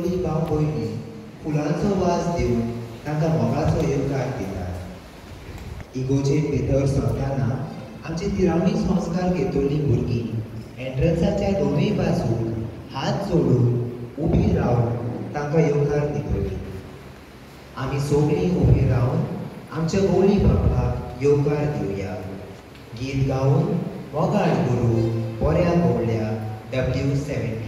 सगळीं भाव भयणी फुलांचो वास दिवन तांकां मोगाचो येवकार दितात. इगोजेन भितर सरतना आमचे तिरावणी संस्कार घेतली भुरगीं एंट्रन्साच्या दोनूय बाजूक हात जोडून उबी रावन तांकां येवकार दितली. आमी सगळीं उबी रावन आमच्या गवळी बापाक येवकार दिवया. गीत गावन मोगाळ गुरू बऱ्या गवळ्या W17.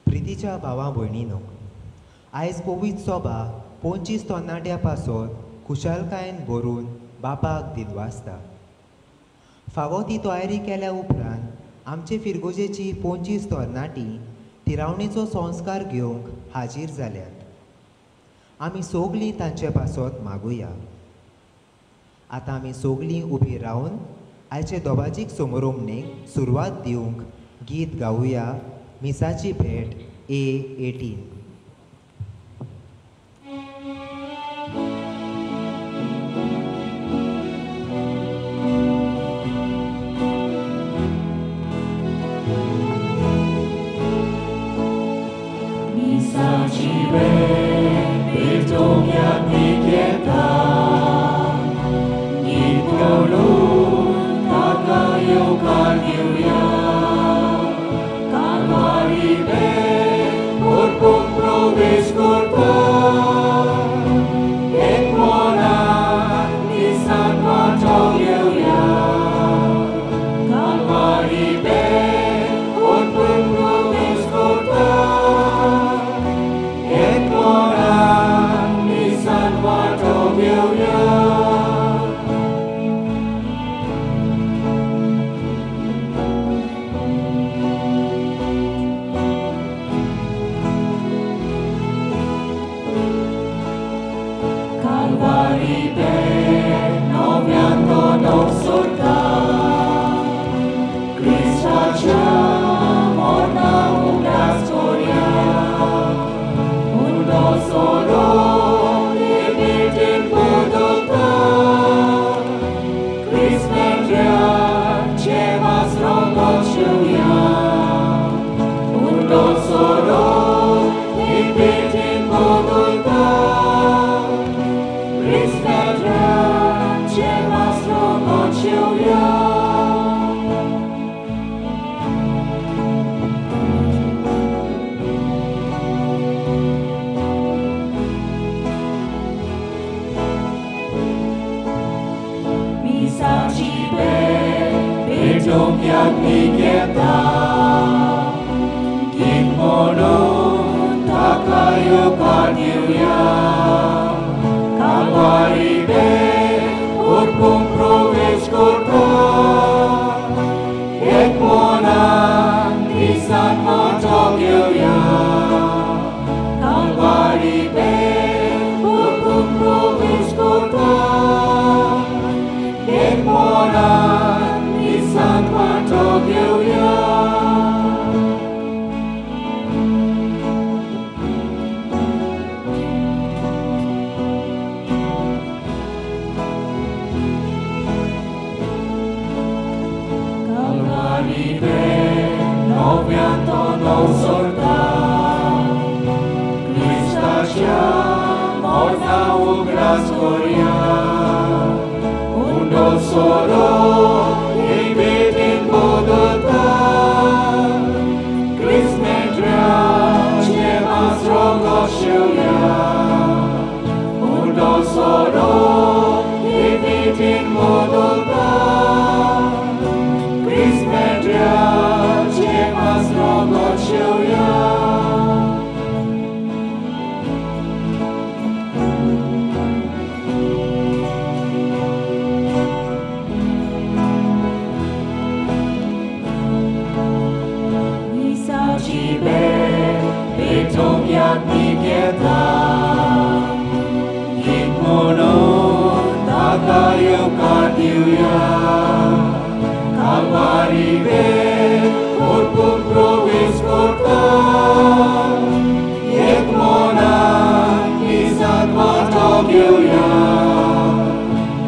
प्रितीच्या भावा भयणीनो, आयज पवित्र सोबा 25 तरणाट्या पासत खुशालकायेन भरून बापाक दिलवासता. फावो ती तयारी केल्या उपरांत आमचे फिरगोजेची 25 तरणाटी तिरावणेचो संस्कार घेवंक हाजीर जाल्यात. आमी सगळीं तांचे पासत मागुया. आतां आमी सगळीं उबी रावन आयचे दोबाजीक समरोमणेक सुरवात दिवंक गीत गावया. मिसाची भेट A18. येवकार दिवया. कालवारी बेत परपूंक प्रवेश करता, एक मनान मिसांत वांटो घेवया. कालवारी बेत परपूंक प्रवेश करता, एक मनान मिसांत वांटो घेवया. Calvari be novian tono sorta, Cristacia morna ugras coria, uno solo libitin budota, Christ mendria cemas rogociuia, uno solo libitin budota, Christ mendria cemas rogociuia. Yak Kimono takayo kardiuya, Kalvari be urpung provesh korta, Ekmona nisan matogyoya, Kalvari be urpung provesh korta, Ekmona nisan matogyoya. Uno solo libitin budota, Christ mendria cemas rogociuia. Uno solo libitin budota, Christ mendria cemas rogociuia. Calvari be urpung provesh korta, Ekmona misat vato घेवया.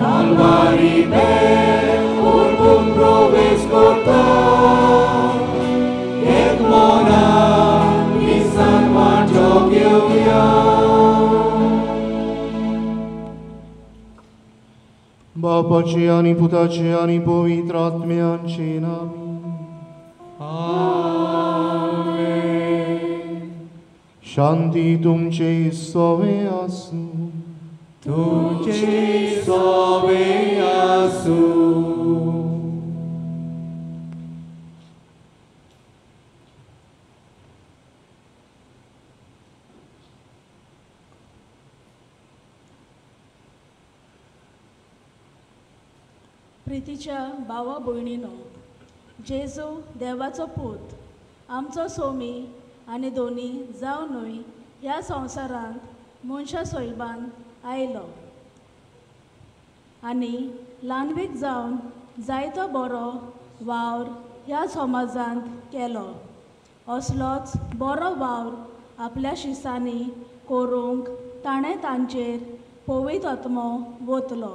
Calvari be urpung provesh korta, Ekmona misat vato घेवया. बापाचे आनी पुताचे आनी पवित्र आत्म्याचे नामी. आमेन. शांती तुमचे सोवे आसूं. तुमचे सोवे आसूं. प्रितीच्या भावा भयणीनो, जेजू देवाचो पूत आमचो सोमी आनी दोनी जावनूय ह्या संवसारांत मनशा सोयबान आयलो आनी ल्हानवीक जावन जायतो बरो वावर ह्या समाजांत केलो. असलोच बरो वावर आपल्या शिसांनी करूंक ताणें तांचेर पवित्र आत्मो वतलो.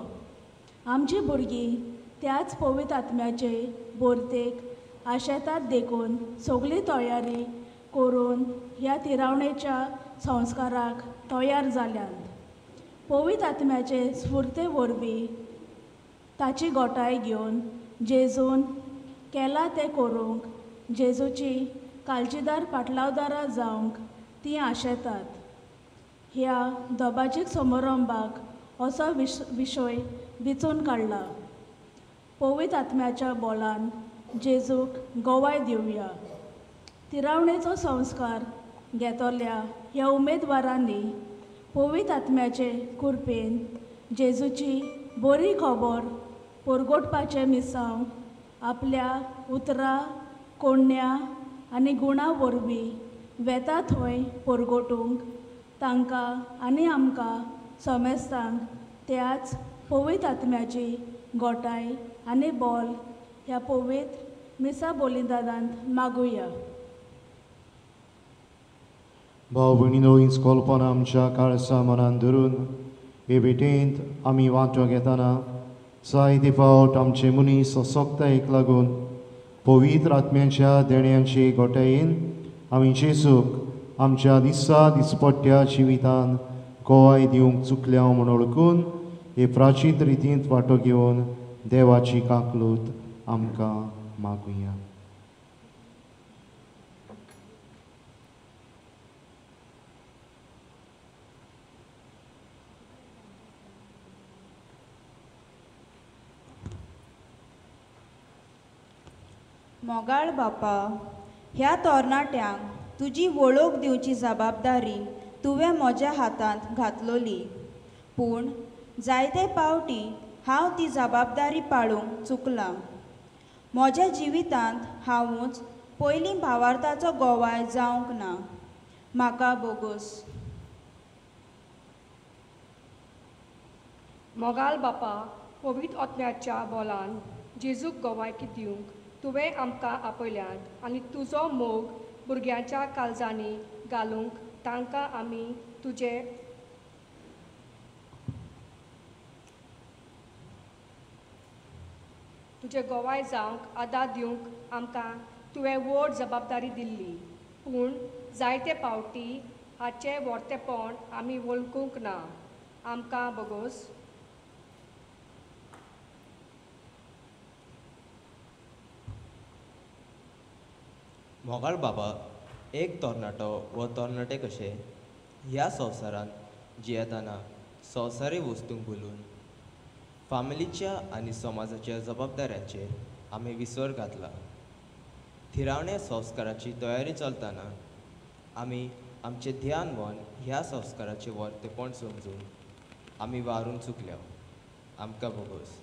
आमची भुरगीं त्याच पवित्र आत्म्याचे भरतेक आशेतात देखून सगळी तयारी करून ह्या तिरावणेच्या संस्काराक तयार जाल्यात. पवित्र आत्म्याचे स्फुर्ते वरवीं ताची गोटाय घेवन जेजून केलां तें करूंक जेजूची काळजीदार पाटलावदारां जावंक तीं आशेतात. ह्या दबाजीक समारंभाक असो विशय विचून काडला. पवित्र आत्म्याच्या बोलान जेजूक गवाय दिवया. तिरावणेचो संस्कार घेतल्या ह्या उमेदवारांनी पवित्र आत्म्याचे कृपेन जेजूची बरी खबर परगटपाचें मिसांव आपल्या उतरां कोण्या आनी गुणा वरवीं वेता थंय परगटूंक तांकां आनी आमकां समेस्तांक त्याच पवित्र आत्म्याची गोटाय आनी बोल ह्या पवित्र मिसा बोलिदादांत मागुया. भाव भयणीनो, हीच कल्पना आमच्या काळसा मनान धरून हे भेटेंत आमी वांटो घेतना जायते फावट आमचे मनीस असक्तायेक लागून पवित्र आत्म्याच्या देण्यांचे गोटायेन आमी जेजूक आमच्या दिसा दिसपट्ट्या जिवितान गोवाय दिवंक चुकल्या म्हूण वळखून हे प्राचीन रितींत वांटो घेवन देवाची काकलूत आमकां मागुया. मोगाळ बापा, ह्या तरणाट्यांक तुजी वळख दिवची जबाबदारी तुवें म्हज्या हातांत घातलोली, पूण जायते पावटी हांव ती जबाबदारी पाळूंक चुकलां. म्हज्या जिवितांत हांवूच पयलीं भावार्थाचो गोवाय जावंक ना. म्हाका बोगोस. मोगाल बापा, पवित्र आत्म्याच्या बोलान जेजूक गोवायकी दिवंक तुवें आमकां आपयल्यात आनी तुजो मोग भुरग्यांच्या काळजांनी घालूंक तांकां आमी तुजे तुजे गोवाय जावंक आदार दिवंक आमकां तुवें व्हड जबाबदारी दिल्ली, पूण जायते पावटी हाचें वर्तेपण आमी वळखूंक ना. आमकां बोगोस. मोगाळ बाबा, एक तरणाटो वा तरणाटे कशे ह्या संवसारांत जियेतना संवसारी वस्तूंक भुलून फामिलीच्या आनी समाजाच्या जबाबदाऱ्यांचेर आमी विसर घातला. थिरावण्या संस्काराची तयारी चलतना आमी आमचें ध्यान मन ह्या संस्काराचें वर्तेपण समजून आमी वारून चुकल्या. आमकां बोगोस.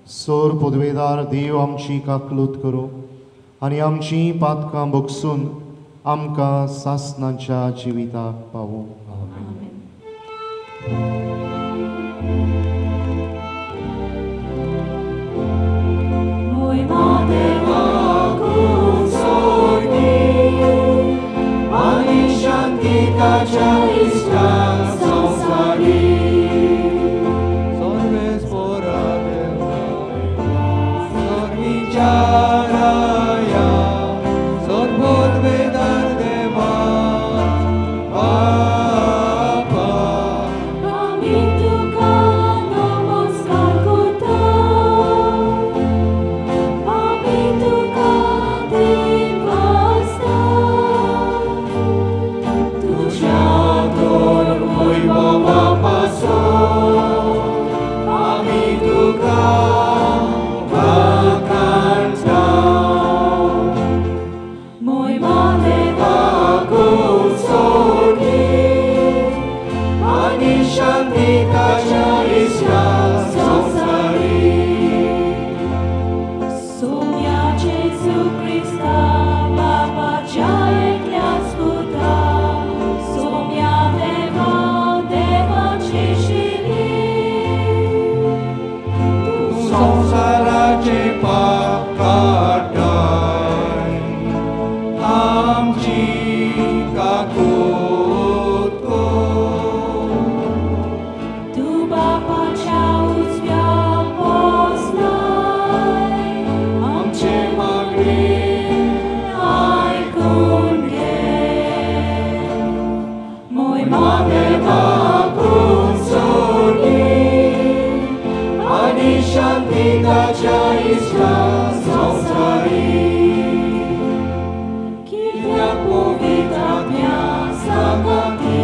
सोर पदवेदार देव आमची काकलूत करूं आनी आमची पातकां भोगसून आमकां सासनाच्या जिविताक पावूं. आमेन. Moj mate vakum sorgi. आमची काकूत कर. तूं बापाच्या उजव्या बसलाय, आमचे मागणे आयकून घे. मोयमा देवा सोडली आनी शांती ताच्या इश्टा संवसारी. कित्याक पवित्र आत्म्या सांगाती,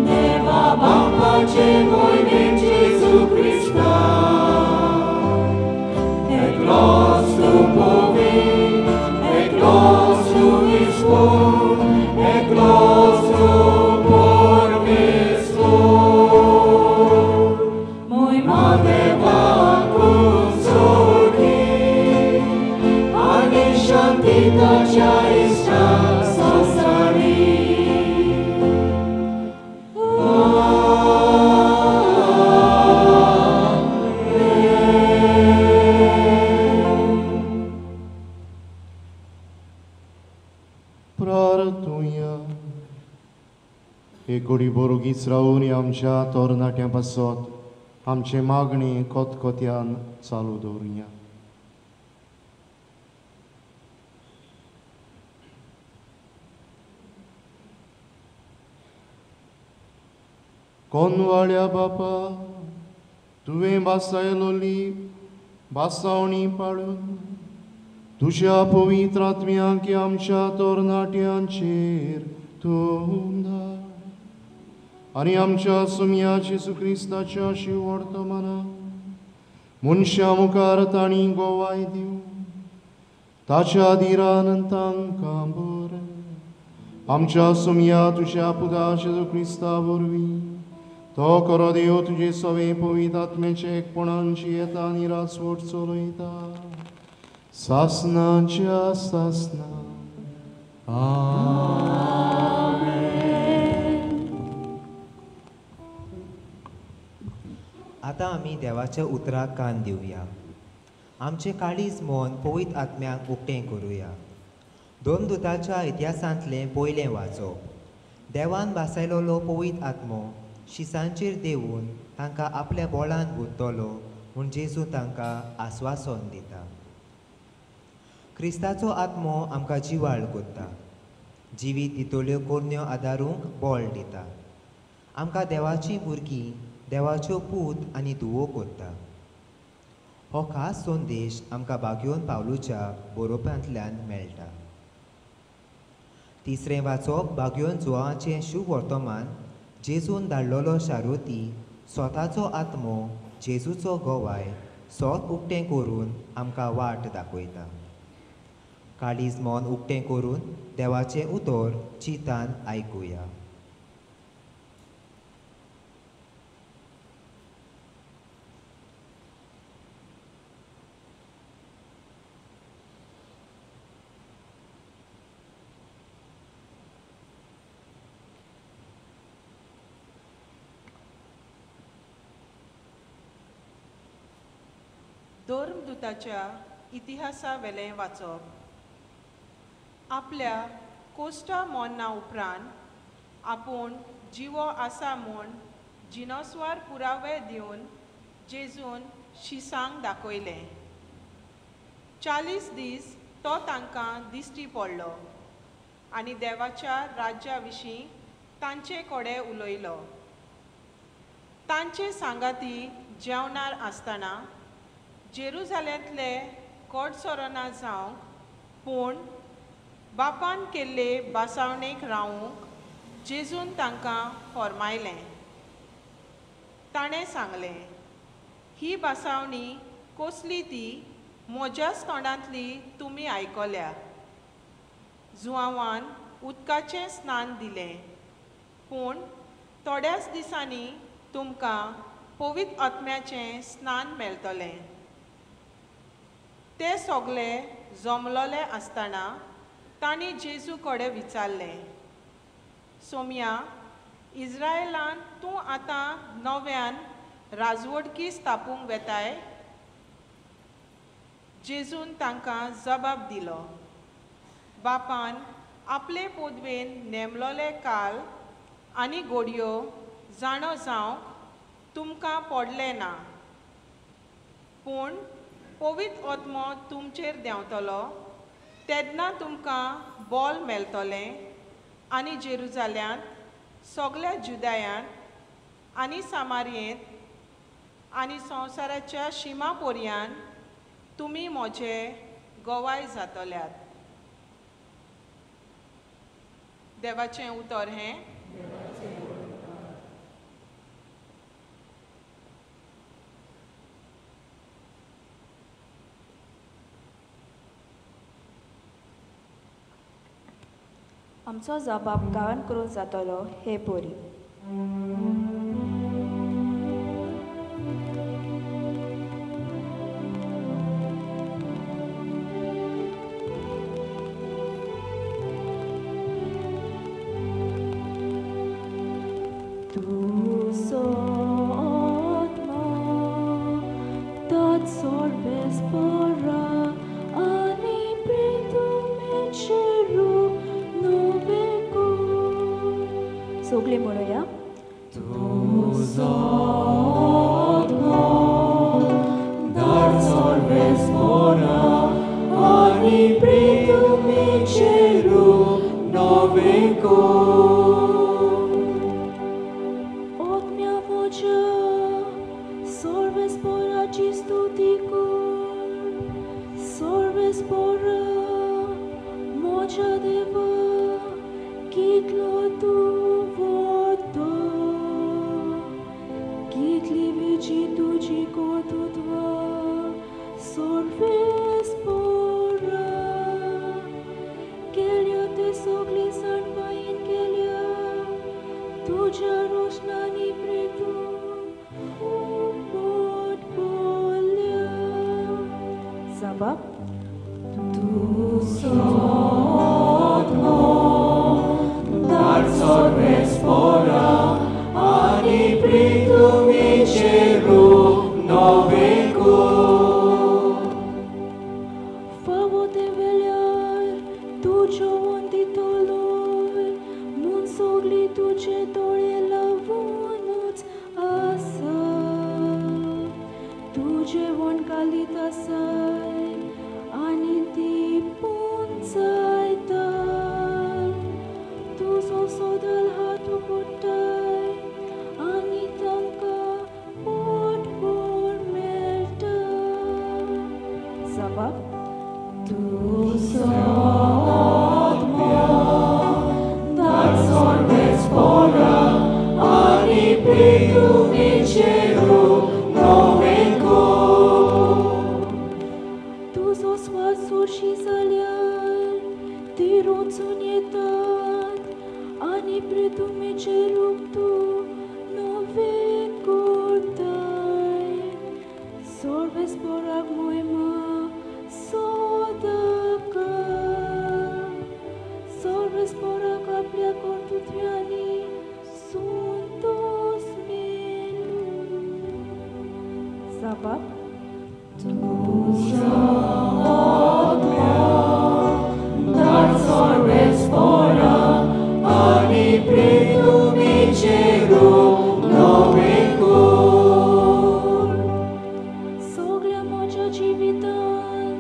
देवा बापाचे मोहिमेन जेजू क्रिस्ता, एकलोच तूं पवित्र, एकलोच तूं ईश्वर, एकलोच तूं परमेश्वर. मोयमा देवा सोडली आनी शांती ताच्या इश्टा संवसारी. प्रार्थुया. एक घडी बरोगीच रावून आमच्या तरणाट्यां पासत आमचे मागणे कोतकोत्यान चालू दवरुया. कोनवाळ्या बापा, तुवें भासायलोली भासावणी पाळून तुज्या पवित्र आत्म्याक आमच्या तरणाट्यांचेर तूं धाड आनी आमच्या सुमया जेजू क्रिस्ताच्या शिवर्तमाना मनशां मुखार तांणी गोवाय दिवं, ताच्या धिरान तांकां बरें. आमच्या सुमया तुज्या पुता जेजू क्रिस्ता वरवीं तो खरो देव तुजे सवे पवित्र आत्म्याचे एकपणान जियेता आनी राजवट चलयता सासनाच्या सासना. आतां आमी देवाच्या उतराक कान दिवया. आमचें काळीज मन पवित्र आत्म्याक उक्तें करुया. दोन दुताच्या इतिहासांतलें पयलें वाचप. देवान भासायलोलो पवित्र आत्मो शिसांचेर देवून तांकां आपल्या बोळान गुंतलो म्हूण जेजू तांकां आस्वासन दिता. क्रिस्ताचो आत्मो आमकां जिवाळ कोत्ता, जिवीत दितल्यो कोरण्यो आदारूंक बळ दिता, आमकां देवाचीं भुरगीं, देवाच्यो पूत आनी धुवो कोत्ता. हो खास संदेश आमकां बागयोन पावलूच्या बरोवपांतल्यान मेळटा. तिसरें वाचप बागयोन जुवाचें शुभ वर्तमान. जेजून धाडलेलो शारोती स्वताचो आत्मो जेजूचो गोवाय सोत उक्तें करून आमकां वाट दाखयता. काळीज मन उक्तें करून देवाचें उतर चिंतान आयकुया. धर्मदूताच्या इतिहासावेलें वाचप. आपल्या कोश्टा मोन्ना उपरांत आपूण जिवो आसा म्हूण जिनोस्वार पुरावे दिवन जेजून शिसांक दाखयलें. 40 दीस तो तांकां दिश्टी पडलो आनी देवाच्या राज्या विशीं तांचे कडेन उलयलो. तांचे सांगाती जेवणार आसतना जेरुजालेंतले कोडसोरना जावंक पूण बापान केल्ले बासावणेक रावूंक जेजून तांकां फॉर्मायलें. ताणें सांगलें, ही बासावणी कसली ती म्हज्याच तोंडांतली तुमी आयकल्या. जुआवान उदकाचें स्नान दिलें, पूण थोड्याच दिसांनी तुमकां पवित्र आत्म्याचें स्नान मेळटलें. ते सगळे जमलोले आसतना तांणी जेजू कडेन विचारलें, सोम्या, इज्रायलान तूं आतां नव्यान राजवटकी स्थापूंक वेताय? जेजून तांकां जबाब दिलो, बापान आपले पदवेन नेमलोले काल आनी घोडयो जाणो जावंक तुमकां पडलें ना, पूण पवित्र आत्मो तुमचेर देंवतलो तेन्ना तुमकां बोल मेळटलें आनी जेरुजाल्यांत, सगल्या जुदायांत आनी सामारयेंत आनी संवसाराच्या शिमा पोरयान तुमी म्हजे गवाय जातल्यात. देवाचें उतर हें. आमचो जबाब गावन करून जातलो हे पोरी. सगळीं म्हणुया. तुजो आत्मो धाड सर्वेस्परा आनी प्रितुमीचें रूप नवें कर. आत्म्या म्हज्या सर्वेस्पराची स्तुती कर, सर्वेस्परा म्हज्या देवा कितलो तूं व्हडलो, कितली विजी तुजी कर्तृत्वां सर्वेस्परा. केल्या ते सगळे जाणवायेन केल्या तुज्या रोशनानी प्रेतून उपट पडल्या. जबाब. तुजो आत्मो धाड सर्वेस्परा आनी प्रितुमीचें रूप नवें कर. फावो ते वेळार तुज्यो वंदितलो म्हूण सगळीं तुजे दोळे लावूनच आसा. तुजें वण घालीत आसाय आनी ती पुंजायता. तुजो सदल हात उगडटाय आनी तांकां पोटभर मेळटा. जबाब. तुजो आत्मो धाड सर्वेस्परा आनी प्रितुमीचें रूप नवें कर. तुजो स्वास सोरशी जाल्यार ती रोचून येतात आनी प्रितुमीचें रूप तूं नवें करताय. सर्वेस्पराक मोहिमा सदांकाळ, सर्वेस्पराक आपल्या कर्तृत्वांनी संतोस मेळूं. जबाब. तुजो आत्मो धाड सर्वेस्परा आनी प्रितुमीचें रूप नवें कर. सगल्या म्हज्या जिवितान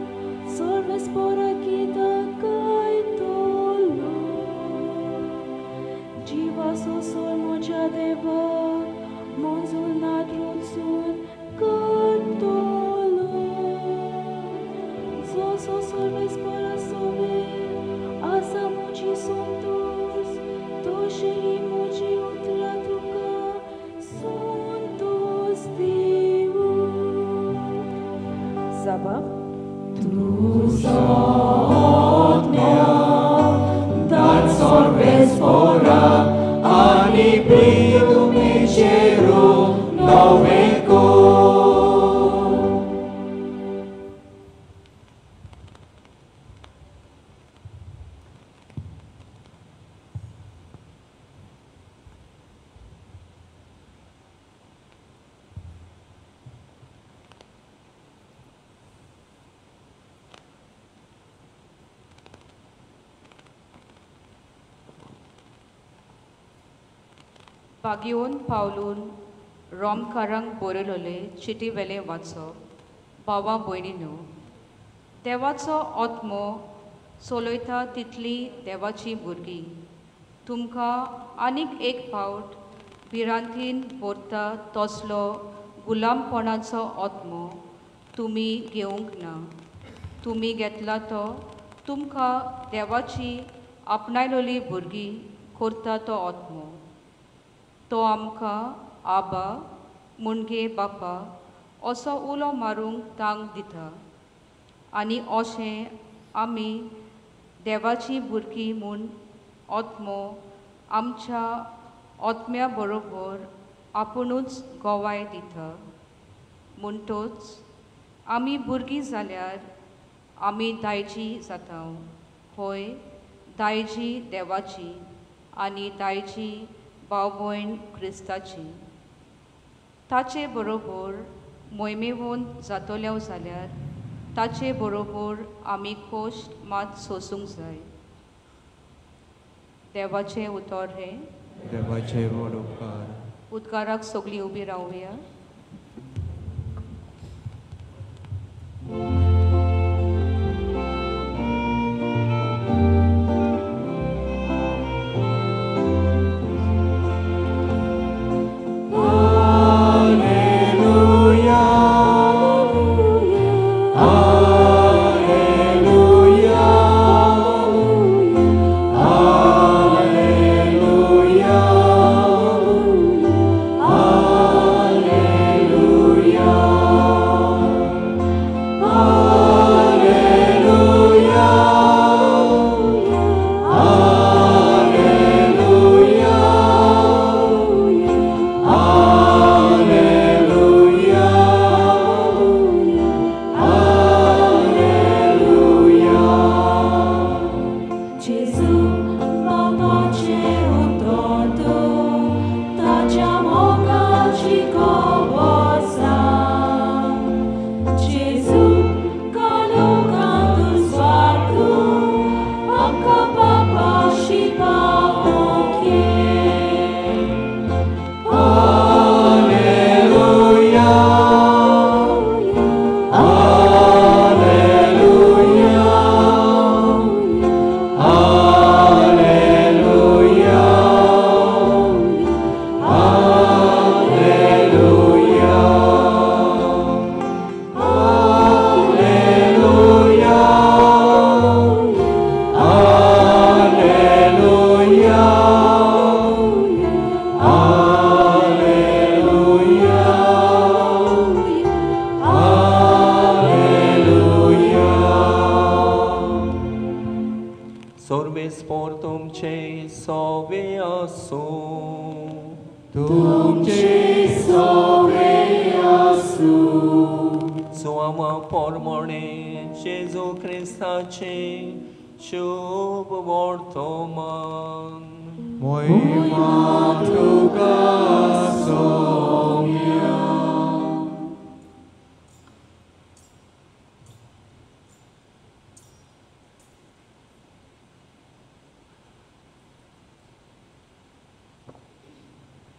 सर्वेस्पराक गितां गायतलो. जिवाचो सोर म्हज्या देवाक मंजूर नात रचून करतलो. बागयोन पावलून रोमकारांक बरयलोले चिटी वेलें वाचप. भावा भयणीनो, देवाचो आत्मो चलयता तितली देवाची भुरगीं तुमकां आनीक एक फावट भिरांतीन भरता तसलो गुलामपणाचो आत्मो तुमी घेवंक ना. तुमी घेतला तो तुमकां देवाची आपणायलोली भुरगीं करता तो आत्मो. तो आमकां आबा मुणगे बापा असो उलो मारूंक तांक दिता आनी अशें आमी देवाची भुरगीं म्हूण आत्मो आमच्या आत्म्या बरोबर आपुणूच गवाय दिता. म्हणटोच आमी भुरगीं जाल्यार आमी दायजी जाता, हय दायजी देवाची आनी दायजी भाव भयण क्रिस्ताची. ताचे बरोबर मोहिमेवन जातले जाल्यार ताचे बरोबर आमी खोश मात सोसूंक जाय. देवाचें उतर हें. देवाचे व्हड उपकार. उदकाराक सगळीं उबी रावया.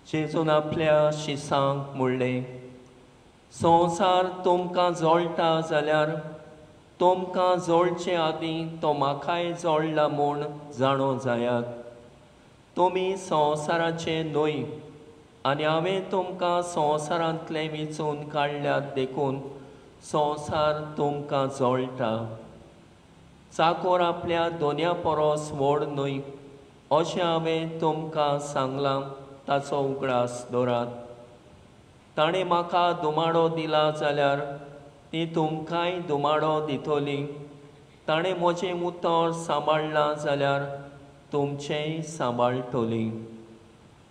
जेजून आपल्या शिसांक म्हणलें, संवसार तुमकां जळटा जाल्यार तुमकां जळचे आदीं तो म्हाकाय जळला म्हूण जाणो जायात. तुमी संवसाराचे न्हय आनी हांवें तुमकां संवसारांतले विंचून काडल्यात देखून संवसार तुमकां जळटा. चाकोर आपल्या दोनया परस व्हड न्हय अशें हांवें तुमकां सांगलां, ताचो उगडास दवरात. ताणें म्हाका दुमाडो दिला जाल्यार ती तुमकांय दुमाडो दितली. ताणें म्हजें उतर सांबाळ्ळां जाल्यार तुमचेंय सांबाळटली.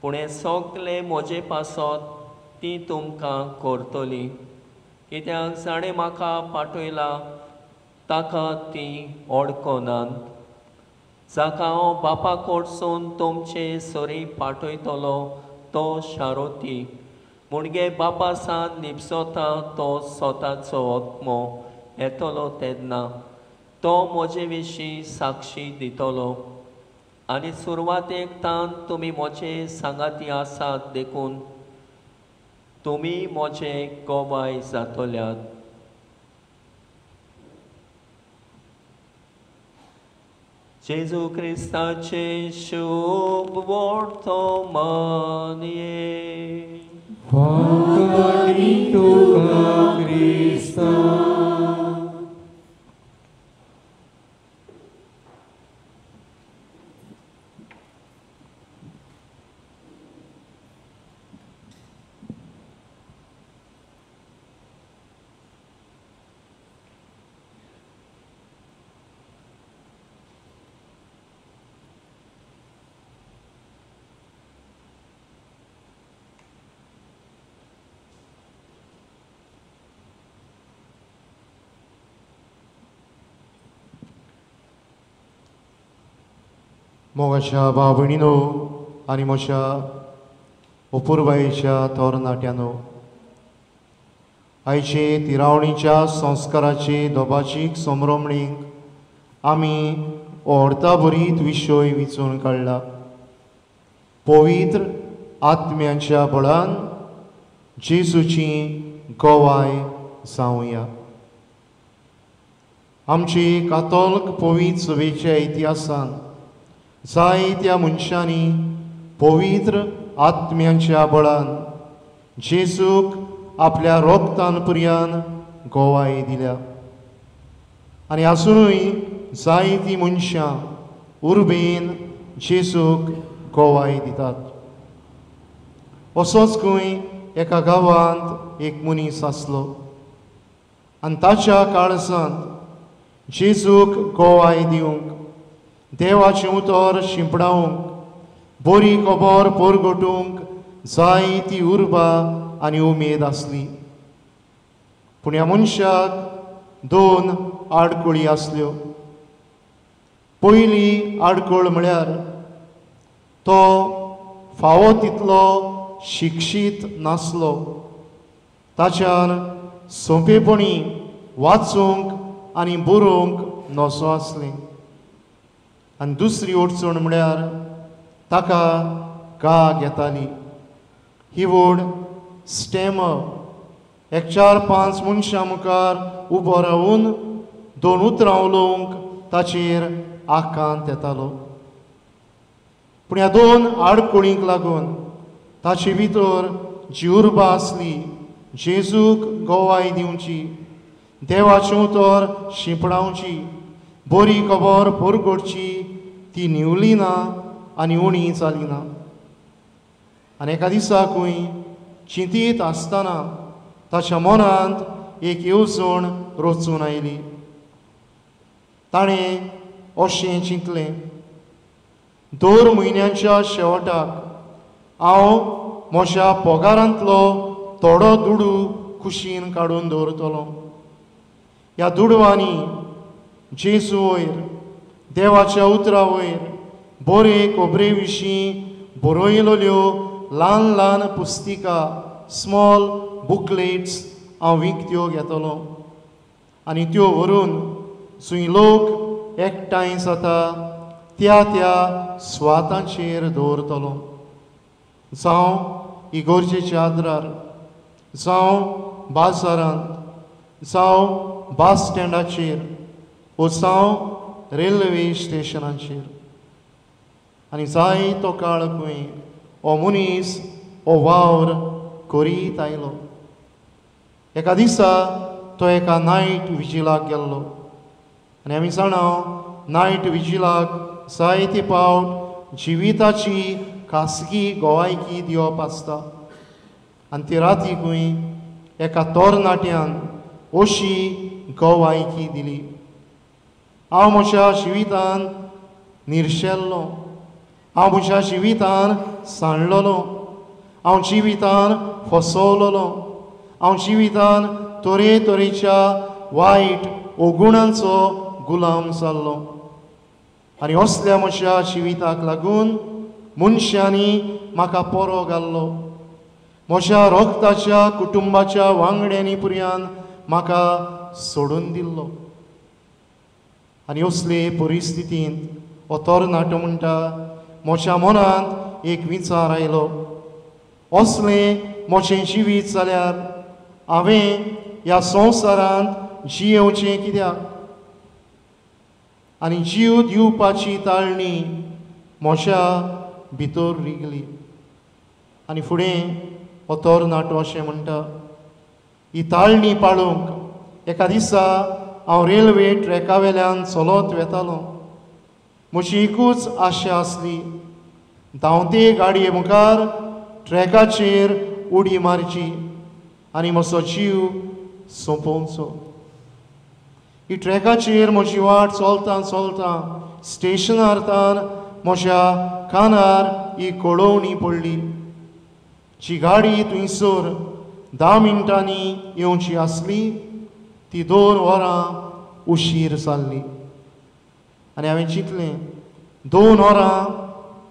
पूण हें सगलें म्हजे पासत ती तुमकां करतली, कित्याक जाणें म्हाका पाठयला ताका ती वळखनात. जाका हांव बापा कडसून तुमचे सरी पाठयतलो तो शारोती मुणगे बापा सान निपसता तो स्वताचो आत्मो येतलो तेन्ना तो म्हजे विशीं साक्षी दितलो. आनी सुरवातेक तान तुमी म्हजे सांगाती आसात देखून तुमी म्हजे गवाय जातल्यात. जेजू क्रिस्ताचे शुभ वर्तमान. तुका क्रिस्ता. मोगाच्या भाव भयणीनो आनी म्हज्या अपुरबायेच्या तरणाट्यानो, आयचे तिरावणीच्या संस्काराचे दोबाचीक संभ्रमणीक आमी अर्थाभरीत विशय विचून काडला. पवित्र आत्म्यांच्या बळान जेजूची गवाय जावया. आमची कातोल्क पवित्र सभेच्या इतिहासान जायत्या मनशांनी पवित्र आत्म्यांच्या बळान जेजूक आपल्या रोगतान पर्यान गवाय दिल्या आनी आसुनूय जायतीं मनशां उर्बेन जेजूक गवाय दितात. असोच खंय एका गांवांत एक मनीस आसलो आनी ताच्या काळजांत जेजूक गवाय दिवंक, देवाचें उतर शिंपडावंक, बरी खबर परगटूंक जायती उर्बा आनी उमेद आसली. पूण ह्या मनशाक दोन आडखळी आसल्यो. पयली आडखळ म्हळ्यार तो फावो तितलो शिक्षीत नासलो. ताच्यान सोंपेपणी वाचूंक आनी बरोवंक नसो आसलें. आनी दुसरी अडचण म्हळ्यार ताका गाग येताली. ही व्हड स्टॅमर. एक 4-5 मनशां मुखार उबो रावून दोन उतरां उलोवंक ताचेर आकांत येतालो. पूण ह्या दोन आडखळींक लागून ताचे भितर जी उर्बा आसली जेजूक गवाय दिवची, देवाचें उतर शिंपडावची, बरी खबर परगटची, ती न्हिवली ना आनी उणी जाली ना. आनी एका दिसाकूय चिंतीत आसतना ताच्या मनांत एक येवजण रचून आयली. ताणें अशें चिंतलें, दर म्हयन्याच्या शेवटाक हांव म्हज्या पगारांतलो थोडो दुडू कुशीन काडून दवरतलो. ह्या दुडवांनी जेजू वयर, देवाच्या उतरा वयर बरे खबरे विशीं बरयलेल्यो ल्हान ल्हान पुस्तिका, स्मॉल बुकलेट्स हांव विकत्यो घेतलो आनी त्यो व्हरून जंय लोक एकठांय जाता त्या त्या सुवातांचेर दवरतलो. जावं इगोर्जेच्या आद्रार, जावं बाजारांत, जावं बस स्टँडाचेर वो जावं रेल्वे स्टेशनाचेर. आनी जाय तो काळ खंय हो मनीस हो वावर करीत आयलो. एका दिसा तो एका नायट विजिलाक गेल्लो आनी आमी जाणा नायट विजिलाक जायते पावट जिविताची खासगी गवायकी दिवप आसता. आनी ते रातीकूय एका तरणाट्यान अशी गवायकी दिली, हांव म्हज्या जिवितान निर्शेल्लो, हांव म्हज्या जिवितान सांडलेलो, हांव जिवितान फसवलेलो, हांव जिवितान तरेतरेच्या वायट अगुणांचो गुलाम जाल्लो आनी असल्या म्हज्या जिविताक लागून मनशांनी म्हाका पोरो घाल्लो. म्हज्या रोगताच्या कुटुंबाच्या वांगड्यांनी पुर्यान म्हाका सोडून दिल्लो. आनी असले परिस्थितींत हो तरणाटो म्हणटा, म्हज्या मनांत एक विचार आयलो, असलें म्हजें जिवीत जाल्यार हांवें ह्या संवसारांत जियेवचें कित्याक? आनी जीव दिवपाची ताळणी म्हज्या भितर रिगली. आनी फुडें हो तरणाटो अशें म्हणटा, ही ताळणी पाळूंक एका दिसा हांव रेल्वे ट्रॅका वेल्यान चलत वेतालो. म्हजी एकूच आशा आसली, धांवते गाडये मुखार ट्रॅकाचेर उडी मारची आनी म्हजो जीव सोंपोवचो. ही ट्रॅकाचेर म्हजी वाट चलता चलता स्टेशनार तान म्हज्या कानार ही कळोवणी पडली, जी गाडी थंयसर 10 मिनटांनी येवची आसली ती 2 वरां उशीर जाल्ली. आनी हांवें चिंतलें, 2 वरां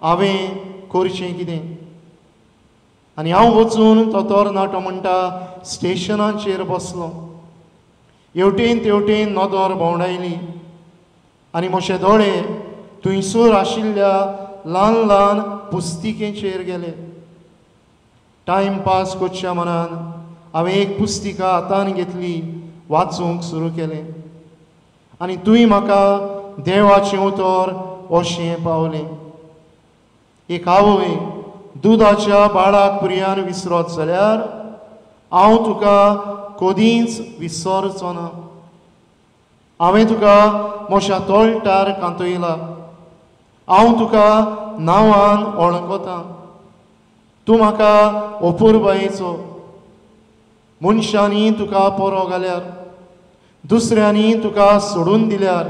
हांवें करचें कितें? आनी हांव वचून तो तरणाटो म्हणटा स्टेशनाचेर बसलो. हेवटेन तेवटेन नदर भोंवडायली आनी म्हजे दोळे थंयसर आशिल्ल्या ल्हान ल्हान पुस्तिकेचेर गेले. टायम पास करच्या मनान हांवें एक पुस्तिका हातान घेतली, वाचूंक सुरू केलें आनी तुवें म्हाका देवाचें उतर अशें पावलें. एक आवय दुदाच्या बाळाक पुरयान विसरत जाल्यार हांव तुका कदींच विसरचो ना. हांवें तुका म्हज्या तोळटार कांतयला, हांव तुका नांवान वळखता, तूं म्हाका अपुरबायेचो. मनशांनी तुका पोरो घाल्यार, दुसऱ्यांनी तुका सोडून दिल्यार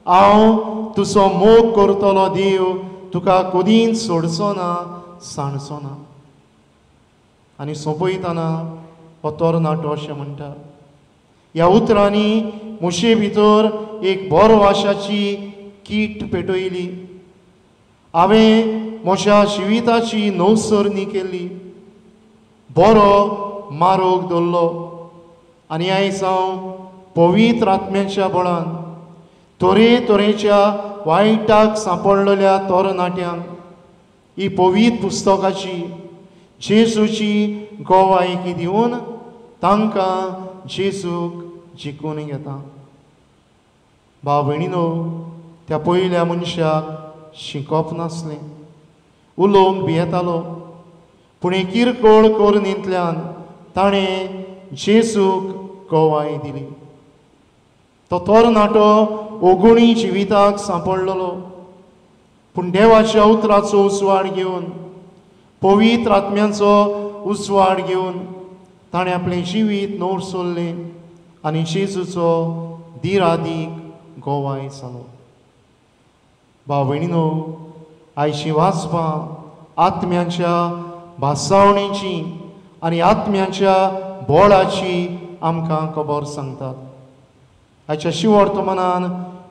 हांव तुजो मोग करतलो देव तुका कदींच सोडचो ना, सांडचो ना. आनी सोंपयतना हो तरणाटो अशें म्हणटा, ह्या उतरांनी म्हजे भितर एक बरो आशाची कीट पेटयली. हांवें म्हज्या जिविताची नवसरणी केली, बरो मारोग दवरलो आनी आयज हांव पवित्र आत्म्याच्या बळान तरेतरेच्या वायटाक सांपडलेल्या तरणाट्यांक ही पवित्र पुस्तकाची जेजूची गवायकी दिवन तांकां जेजूक जिखून घेता. भाव भयणीनो, त्या पयल्या मनशाक शिकप नासलें, उलोवंक भियेतालो, पूण एक किरकोळ करणेंतल्यान ताणें जेजूक गवाय दिली. तो तरणाटो ओगुणी जिविताक सांपडलेलो, पूण देवाच्या उतराचो उजवाड घेवन, पवित्र आत्म्याचो उजवाड घेवन ताणें आपलें जिवीत नवसरलें आनी जेजूचो दिरादीक गवाय जालो. भाव भयणीनो, आयची वाचपां आत्म्याच्या भासावणेची आनी आत्म्याच्या बोळाची आमकां खबर सांगतात. आयच्या शिवर्तमानान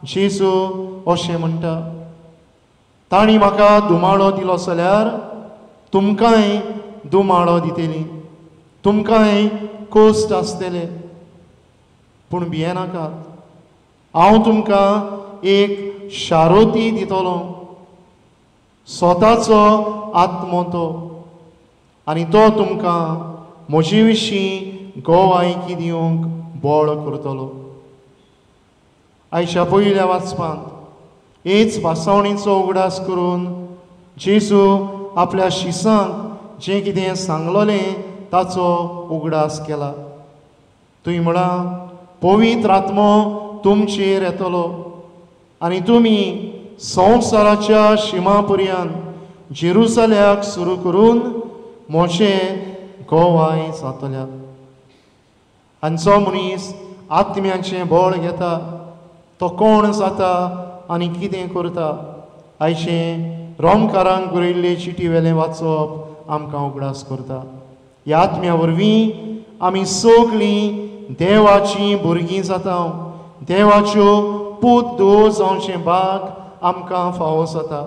जेजू अशें म्हणटा, तांणी म्हाका दुमाळो दिलो जाल्यार तुमकांय दुमाळो दितली, तुमकांय कोश्ट आसतले, पूण भियेनाकात, हांव तुमकां एक शारोती दितलो, स्वताचो आत्मो तो, आनी तो तुमकां म्हजे विशीं गवायकी दिवंक बळ करतलो. आयच्या पयल्या वाचपांत हेच भासावणीचो उगडास करून जेजू आपल्या शिसांक जें कितें सांगलोलें ताचो उगडास केला. तुवें म्हळां, पवित्र आत्मो तुमचेर येतलो आनी तुमी संवसाराच्या शिमा पर्यंत जेरुसल्याक सुरू करून म्हजे गवाय जातल्या. आनी जो मनीस आत्म्याचें बळ घेता तो कोण जाता आनी कितें करता, आयचें रोमकारांक बरयल्ले चिटी वेलें वाचप आमकां उगडास करता. ह्या आत्म्या वरवीं आमी सगळीं देवाचीं भुरगीं जाता, देवाच्यो पूत धुवो जावचें भाग आमकां फावो जाता.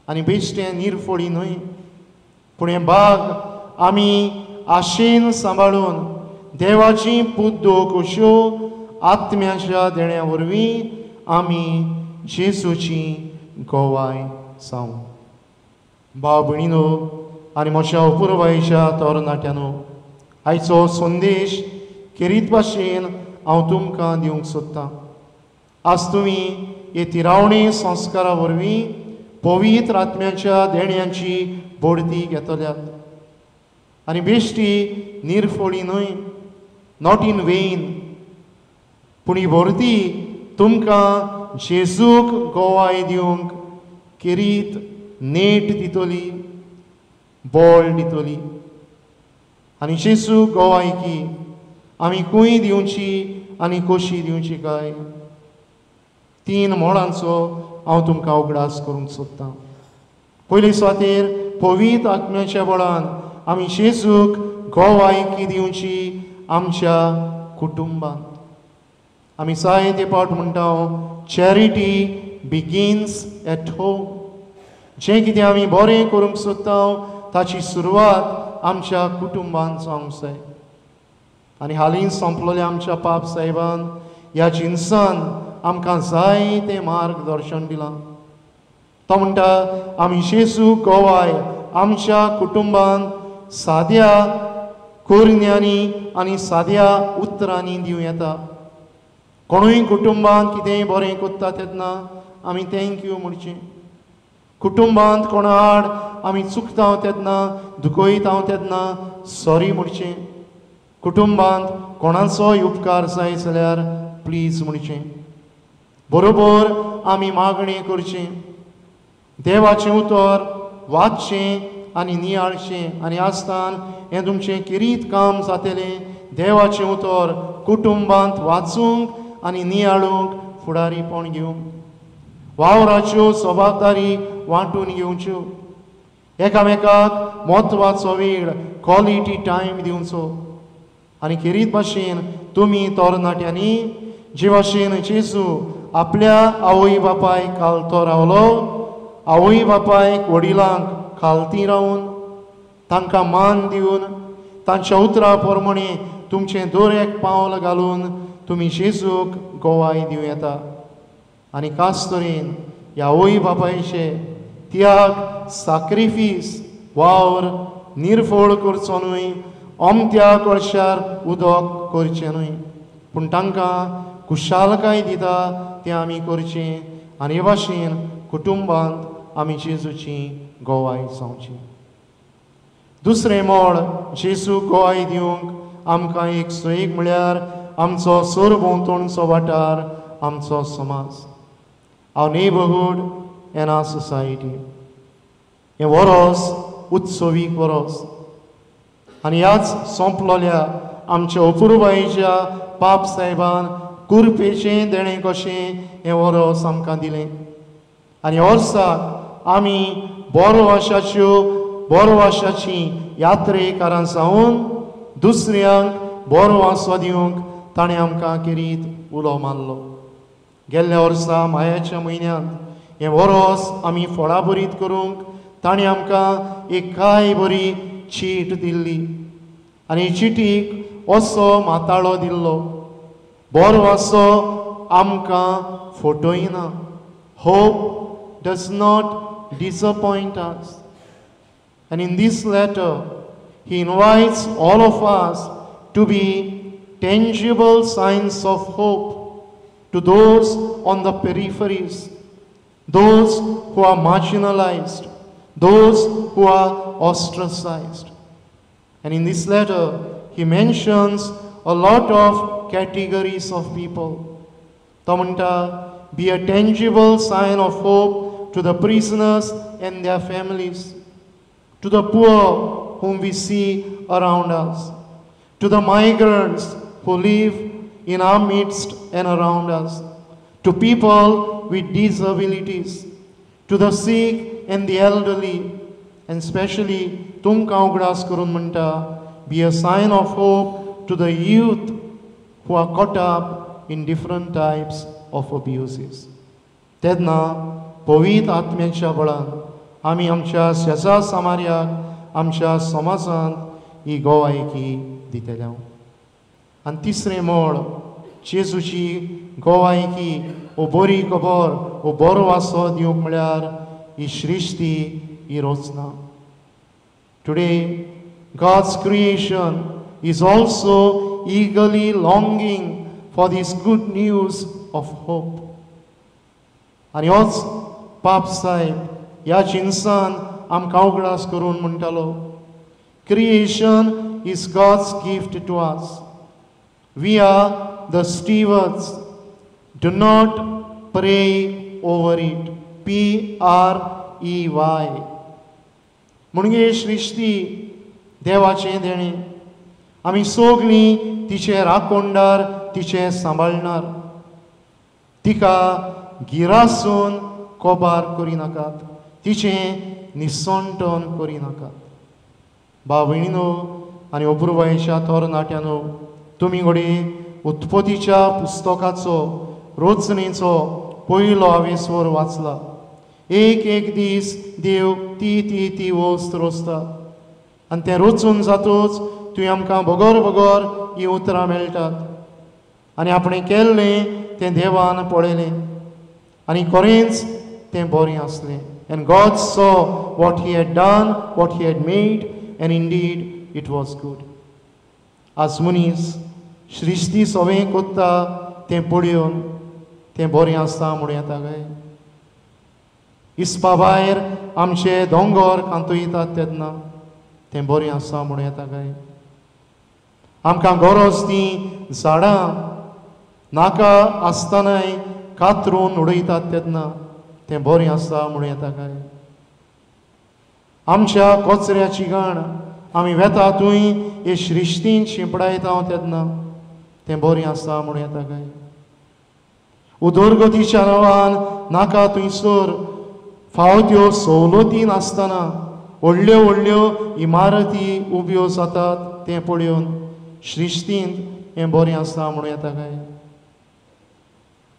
आनी बेश्टें निरफळी न्हय, पूण हें भाग आमी आशेन सांबाळून देवाची पूत धुवो कश्यो आत्म्याच्या देण्या वरवीं आमी जेजूची गोवाय जावं. भाव भयणीनो आनी म्हज्या अपुरबायेच्या तरणाट्यानो, आयचो संदेश खेरीत भाशेन हांव तुमकां दिवंक सोदतां. आज तुमी हे तिरावणी संस्कारा वरवीं पवित्र आत्म्याच्या देण्यांची बढती घेतल्यात आनी बेश्टी निर्फोळी न्हय, not in vein, पूण ही भरती तुमकां जेजूक गोवाय दिवंक खेरीत नेट दितली, बळ दितली. आनी जेजू गोवाय की आमी खंय दिवची आनी कशी दिवची काय, तीन मोडांचो हांव तुमकां उगडास करूंक सोदतां. पयले सुवातेर पवित्र आत्म्याच्या बळान आमी जेजूक गोवायकी दिवची आमच्या कुटुंबांत. आमी जायते पावट म्हणटा, चॅरिटी बिगिन्स एट होम. जें कितें आमी बरें करूंक सोदता ताची सुरवात आमच्या कुटुंबांत जावंक जाय. आनी हालींच सोंपलोल्या आमच्या पाप साहेबान ह्या जिनसान आमकां जायतें मार्गदर्शन दिलां. तो म्हणटा आमी जेजू गोवाय आमच्या कुटुंबांत साद्या करण्यांनी आनी साद्या उतरांनी दिवं येता. कोणूय कुटुंबांत कितेंय बरें करता तेन्ना आमी thank you म्हणचें. कुटुंबांत कोणा आड आमी चुकता तेन्ना, दुखयता तेन्ना सॉरी म्हणचें. कुटुंबांत कोणाचोय उपकार जाय जाल्यार प्लीज म्हणचें. बरोबर आमी मागणें करचें, देवाचें उतर वाचचें आनी नियाळचें आनी आसतान हें तुमचें खेरीत काम जातलें. देवाचें उतर कुटुंबांत वाचूंक आनी नियाळूंक फुडारीपण घेवंक, वावराच्यो जबाबदारी वांटून घेवच्यो, एकामेकाक म्हत्वाचो वेळ क्वॉलिटी टायम दिवचो. आनी खेरीत भाशेन तुमी तरणाट्यांनी जे भाशेन जेजू आपल्या आवय बापायक खालतो रावलो, आवय बापायक वडिलांक खालती रावन तांकां मान दिवन तांच्या उतरा प्रमाणे तुमचें दर एक पावल घालून तुमी जेजूक गोवाय दिवं येता. आनी खास तरेन ह्या आवय बापायचे त्याग, साक्रिफीस, वावर निर्फळ करचो न्हय, अमत्या कळशार उदक करचें न्हय, पूण तांकां खुशालकाय दिता तें आमी करचें. आनी हे भाशेन कुटुंबांत आमी जेजूची गोवाय जावची. दुसरें मळ जेजू गोवाय दिवंक आमकां एक सोयीक म्हळ्यार आमचो सरभोंवतणचो वाठार, आमचो समाज, our neighbourhood and our society. हें वरोस उत्सवीक वरोस आनी ह्याच सोंपलोल्या आमच्या अपुरबायेच्या पाप साहेबान कुरपेचें देणें कशें हें वरोस आमकां दिलें. आनी वर्साक आमी बोरवाशाच्यो बोरवाशाची यात्रेकारां जावन दुसऱ्यांक बरो वासो दिवंक ताणें आमकां खेरीत उलो मारलो. गेल्ल्या वर्सा मायाच्या म्हयन्यांत हें वरोस आमी फळाभरीत करूंक ताणें आमकां एक काय बरी चीट दिल्ली आनी चिटीक असो माताळो दिल्लो, बरो वासो आमकां फटयना. Hope does not disappoint us. And in this letter, he invites all of us to be tangible signs of hope to those on the peripheries, those who are marginalized, those who are ostracized. And in this letter, he mentions a lot of categories of people. Tamanta, be a tangible sign of hope to the prisoners and their families, to the poor whom we see around us, to the migrants who live in our midst and around us, to people with disabilities, to the sick and the elderly, and especially तुमकां उगडास करून म्हणटा, be a sign of hope to the youth who are caught up in different types of abuses. तेन्ना पवित्र आत्म्याच्या बळान आमी आमच्या शेजा सामार्याक, आमच्या समाजांत ही गोवायकी दितले. आनी तिसरें मळ जेजूची गोवायकी ओ बरी खबर ओ बरो वासो दिवंक म्हळ्यार ही सृश्टी ही रचना. Today God's creation is also eagerly longing for this good news of hope. आनी होच पाप साहेब ह्या जिनसान आमकां उगडास करून म्हणटालो, creation is God's gift to us. We are the stewards. Do not pray over it. P-R-E-Y. म्हणजे सृश्टी देवाचें देणें, आमी सगळीं तिचे राखणदार, तिचें सांबाळणार. तिका गिरासून कोबार करिनाकात, तिचें निसणटण करिनाकात. भाव भयणीनो आनी अपुरबायेच्या तरणाट्यानो, तुमी घडये उत्पत्तीच्या पुस्तकाचो रचनेचो पयलो हावेसवर वाचला. एक एक दीस देव ती ती ती वस्त रोसता आनी तें रचून जातूच तुवें आमकां बगर बगर हीं उतरां मेळटात. आनी आपणें केल्लें तें देवान पळयलें आनी खरेंच तें बरें आसलें. And God saw what he had done, what he had made, and indeed it was good. आज मनीस सृश्टी सवें कोत्ता तें पळोवन तें बरें आसता म्हणूं येता काय? इसपा भायर आमचे दोंगर कांतयतात तेन्ना तें बरें आसा म्हणूं येता काय? आमकां गरज तीं झाडां नाका आसतनाय कातरून उडयतात तेन्ना तें बरें आसा म्हणूं येता काय? आमच्या कचऱ्याची घाण आमी वेता थंय हे सृश्टीन शिंपडायता तेन्ना तें बरें आसा म्हणूं येता काय? उदरगतीच्या नांवान नाका थंयसर फाव त्यो सवलती नासतना व्हडल्यो व्हडल्यो इमारती उब्यो जातात तें पळोवन सृश्टींत हें बरें आसा म्हणूं येता काय?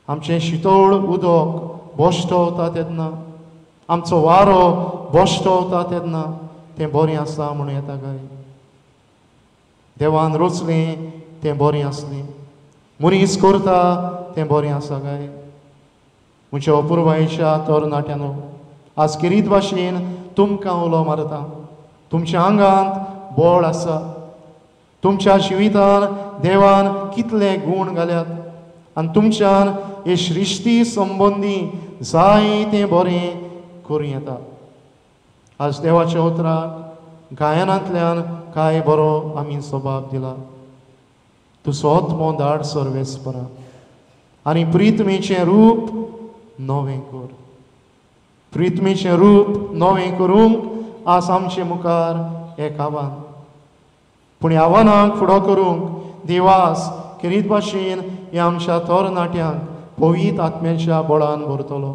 आमचें शितोळ उदक बश्टवता तेन्ना, आमचो वारो बश्टवता तेन्ना तें बरें आसा म्हणूं येता काय? देवान रचलें तें बरें आसलें, मनीस करता तें बरें आसा काय? म्हज्या अपुरबायेच्या तरणाट्यानो, आज खेरीत भाशेन तुमकां उलो मारता. तुमच्या आंगांत बळ आसा, तुमच्या जिवितान देवान कितले गूण घाल्यात आनी तुमच्यान हे सृश्टी संबंदी जायतें बरें करूं येता. आज देवाच्या उतराक गायनांतल्यान कांय बरो आमी स्वभाव दिला. तुजो आत्मो धाड सर्वेस्परा आनी प्रितमेचें रूप नवें कर. प्रितमेचें रूप नवें करूंक आज आमचे मुखार एक आव्हान, पूण ह्या आव्हानाक फुडो करूंक देवास खेरीत भाशेन ह्या आमच्या तरणाट्यांक पवित्र आत्म्याच्या बळान भरतलो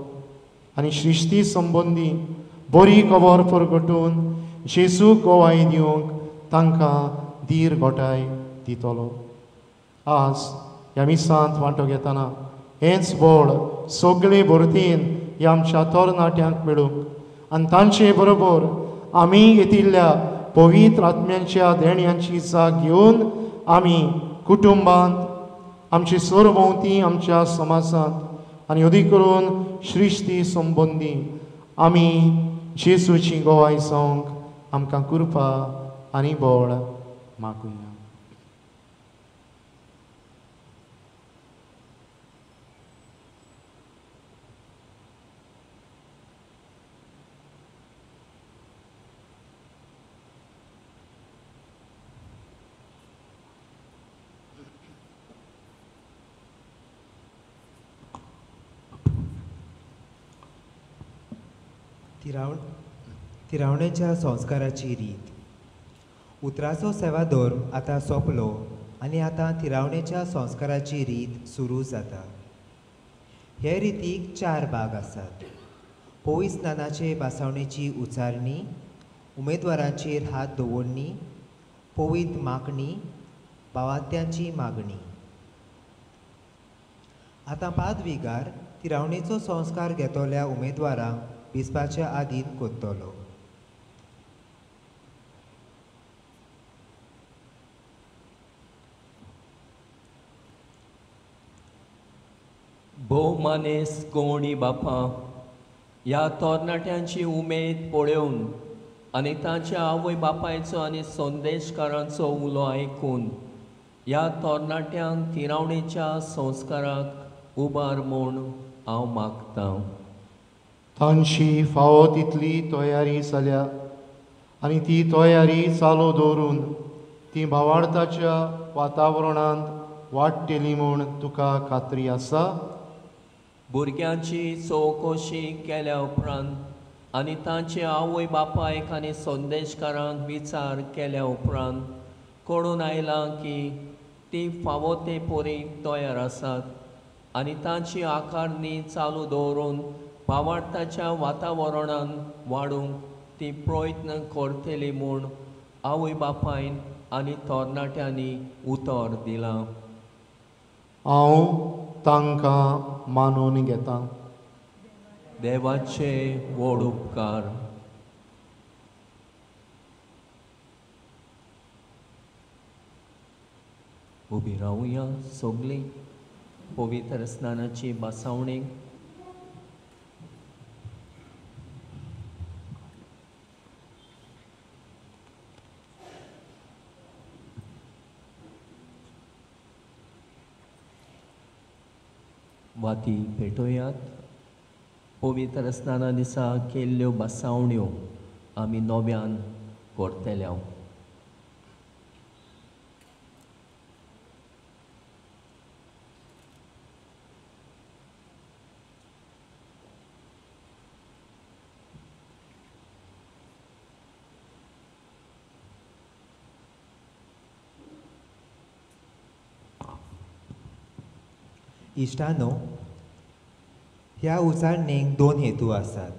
आनी सृश्टी संबंदी बरी खबर परगटून जेजूक गोवाय दिवंक तांकां धीर घोटाय दितलो. आज ह्या मिसांत वांटो घेतना हेंच बळ सगळे भरतीन ह्या आमच्या तरणाट्यांक मेळूंक आनी तांचे बरोबर आमी घेतिल्ल्या पवित्र आत्म्यांच्या देण्यांची जाग घेवन आमी कुटुंबांत, आमचे सरभोंवती, आमच्या समाजांत आनी अदीक करून सृश्टी संबंदी आमी जेजूची गोवाय जावंक आमकां कृपा आनी बळ मागुया. तिरावणेच्या संस्काराची रीत. उतराचो सेवाधर्म आतां सोंपलो आनी आतां तिरावणेच्या संस्काराची रीत सुरू जाता. हे रितीक 4 भाग आसात. पवित्र स्नानाचे बासावणेची उचारणी, उमेदवारांचेर हात दवरणी, पवित्र मागणी, भावात्यांची मागणी. आतां पादविगार तिरावणेचो संस्कार घेतल्या उमेदवारांक बिस्पाच्या आदीन कोत्तलो. भोव मानेस गोवणी बापा, ह्या तरणाट्यांची उमेद पळोवन आनी तांच्या आवय बापायचो आनी संदेशकारांचो उलो आयकून ह्या तरणाट्यांक तिरावणेच्या संस्काराक उबार म्हूण हांव मागतां. तांची फावो तितली तयारी जाल्या आनी ती तयारी चालू दवरून ती भावार्थाच्या वातावरणांत वाडटली म्हूण तुका खात्री आसा? भुरग्यांची चवकशी केल्या उपरांत आनी तांचे आवय बापायक आनी संदेशकारांक विचार केल्या उपरांत कळून आयलां की ती फावो ते परी तयार आसात आनी तांची आकारणी चालू दवरून भावार्थाच्या वातावरणान वाडूंक ती प्रयत्न करतली म्हूण आवय बापायन आनी तरणाट्यांनी उतर दिलां. हांव तांकां मानून घेतां. देवाचे व्हड उपकार. उबी रावया सगळीं पवित्र स्नानाची बसावणी. वाती पेटोयात. पवित्र स्नाना दिसा केल्ल्यो बसावण्यो आमी नव्यान करतल्या. इश्टानो, ह्या उचारणेक दोन हेतू आसात.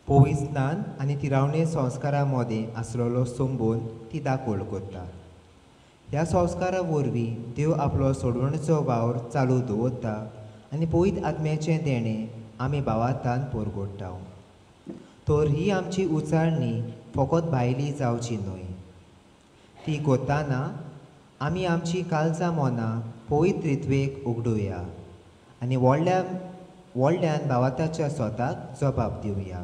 पवित्र स्नान आनी तिरावणे संस्कारा मदें आसलेलो संबंद ती दाखोवल करता. ह्या संस्कारा वरवीं देव आपलो सोडवणेचो वावर चालू दवरता आनी पवित्र आत्म्याचें देणें आमी भावार्थान परगोडटा. तर ही आमची उचारणी फकत भायली जावची न्हय. ती करतना आमी आमची कालजा मनां पवित्र रित्वेक उगडुया आनी व्हडल्या व्हडल्यान भावार्थाच्या स्वताक जबाब दिवया.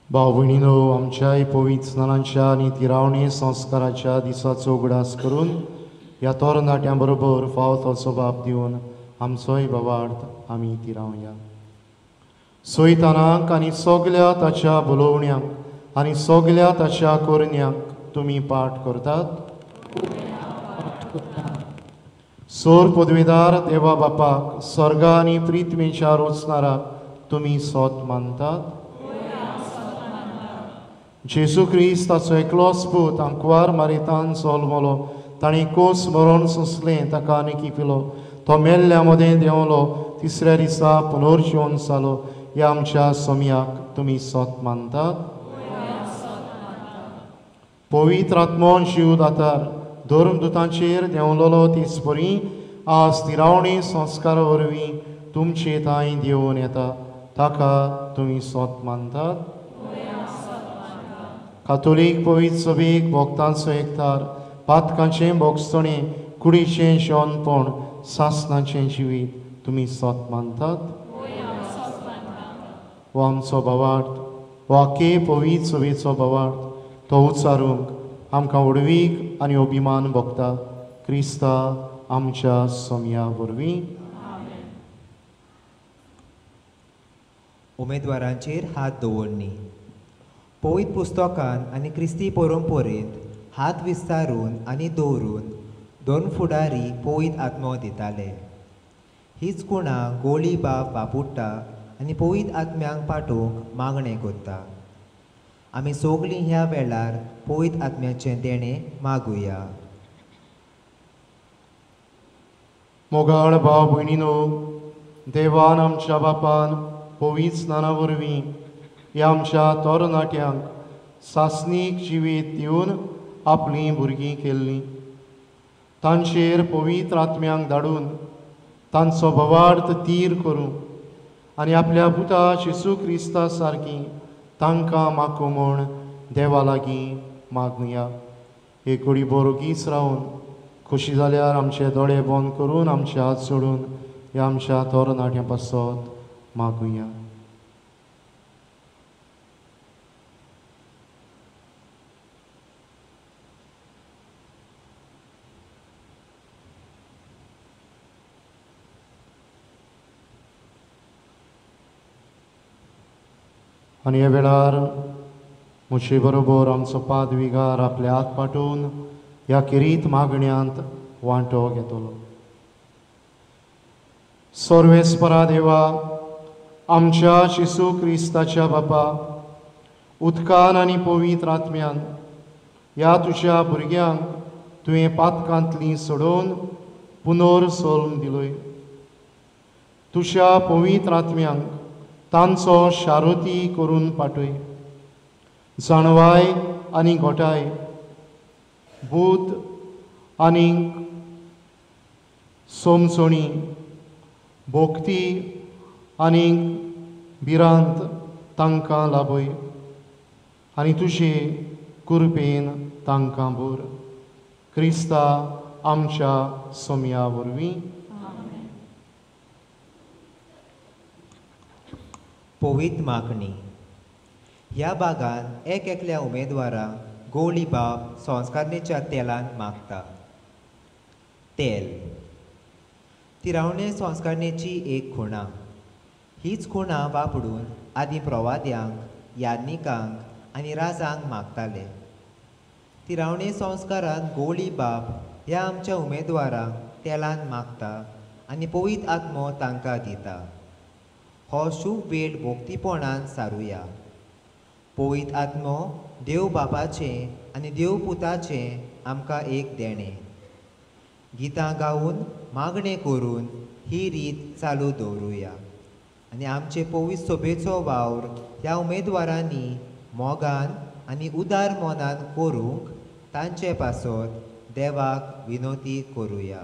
भाव भयणीनो, आमच्याय पवित्र स्नानाच्या आनी तिरावणी संस्काराच्या दिसाचो उगडास करून ह्या तरणाट्यां बरोबर फाव तो जबाब दिवन आमचोय भावार्थ आमी तिरावया. सैतानाक आनी सगल्या ताच्या बोलोवण्यांक आनी सगल्या ताच्या करण्यांक तुमी पाठ करतात. सोर पदवेदार देवा बापाक, स्वर्गा आनी प्रिथ्वीच्या रोचणाराक तुमी सोत मानतात. जेजू क्रिस्त ताचो एकलोच पूत आंकवार मारितान जल्मलो, ताणें कोस मरण सोंसलें, ताका आनी पिलो, तो मेल्ल्या मदें देंवलो, तिसऱ्या दिसा पुनर्जिवन जालो. ह्या आमच्या सोमयाक तुमी सोत मानतात. पवित्र आत्मो जीव दातार धर्मदुतांचेर देंवलोलो तेच परी आज तिरावणी संस्कारा वरवीं तुमचे तांय देंवून येता, ताका तुमी सोत मानतात. कातोलीक पवित्र सभेक भक्तांचो एकतार, पातकांचें भोगसणें, कुडीचें शेवणपण, सासनाचें जिवीत तुमी सोत मानतात. हो आमचो भावार्थ, हो आखे पवित्र सभेचो भावार्थ, तो उच्चारूंक आमकां व्हडवीक आनी अभिमान भोगता. क्रिस्ता आमच्या सोमया वरवीं. उमेदवारांचेर हात दवरणी. पवित्र पुस्तकान आनी क्रिस्ती परंपरेंत हात विस्तारून आनी दवरून दोन फुडारी पवित्र आत्मो दिताले. हीच कुणां गोळी बाप वापुडटा आनी पवित्र आत्म्यांक पाठोवंक मागणें करता. आमी सगळीं ह्या वेळार पवित्र आत्म्याचें देणें मागुया. मोगाळ भाव भयणीनो, देवान आमच्या बापान पवित्र स्नाना वरवीं ह्या आमच्या तरणाट्यांक सासणीक जिवीत दिवन आपलीं भुरगीं केल्लीं. तांचेर पवित्र आत्म्यांक धाडून तांचो भावार्थ तीर करूं आनी आपल्या पुता जेजू क्रिस्ता सारकी तांकां मागू म्हूण देवा लागीं मागुया. एक घडी बरो गीस रावन खोशी जाल्यार आमचे दोळे बंद करून आमचे हात सोडून ह्या आमच्या तरणाट्यां पासत मागुया. आनी ह्या वेळार म्हजे बरोबर आमचो पादविगार आपले हात पाठोवन ह्या किरीत मागण्यांत वांटो घेतलो. सर्वेस्परा देवा, आमच्या जेजू क्रिस्ताच्या बापा, उदकान आनी पवित्र आत्म्यान ह्या तुज्या भुरग्यांक तुवें पातकांतली सोडोवन पुनर्सोल्म दिलोय. तुज्या पवित्र आत्म्यांक तांचो शारोती करून पाठय. जाणवाय आनी घोटाय, बूद आनी सोमसोणी, भोक्ती आनी भिरांत तांकां लाभय आनी तुजे कृपेन तांकां भर. क्रिस्ता आमच्या सोम्या वरवीं. पवित्र मागणी. ह्या भागान एक एकल्या उमेदवाराक गोवळी बाब संस्कारणेच्या तेलान मागता. तेल तिरावणे संस्कारणेची एक खुणा. हीच खुणा वापरून आदीं प्रवाद्यांक, याज्ञिकांक आनी राजांक मागताले. तिरावणे संस्कारान गोवळी बाब ह्या आमच्या उमेदवारांक तेलान मागता आनी पवित्र आत्मो तांकां दिता. हो शुभ वेळ भोक्तीपणान सारुया. पवित्र आत्मो देव बापाचें आनी देव पुताचें आमकां एक देणें. गितां गावन मागणें करून ही रीत चालू दवरुया आनी आमचे पवित्र सोबेचो वावर ह्या उमेदवारांनी मोगान आनी उदार मनान करूंक तांचे पासत देवाक विनोती करुया.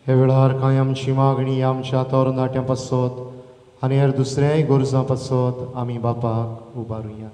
हे वेळार कांय आमची मागणी आमच्या तरणाट्यां पासत आनी हेर दुसऱ्याय गरजां पासत आमी बापाक उबारुया.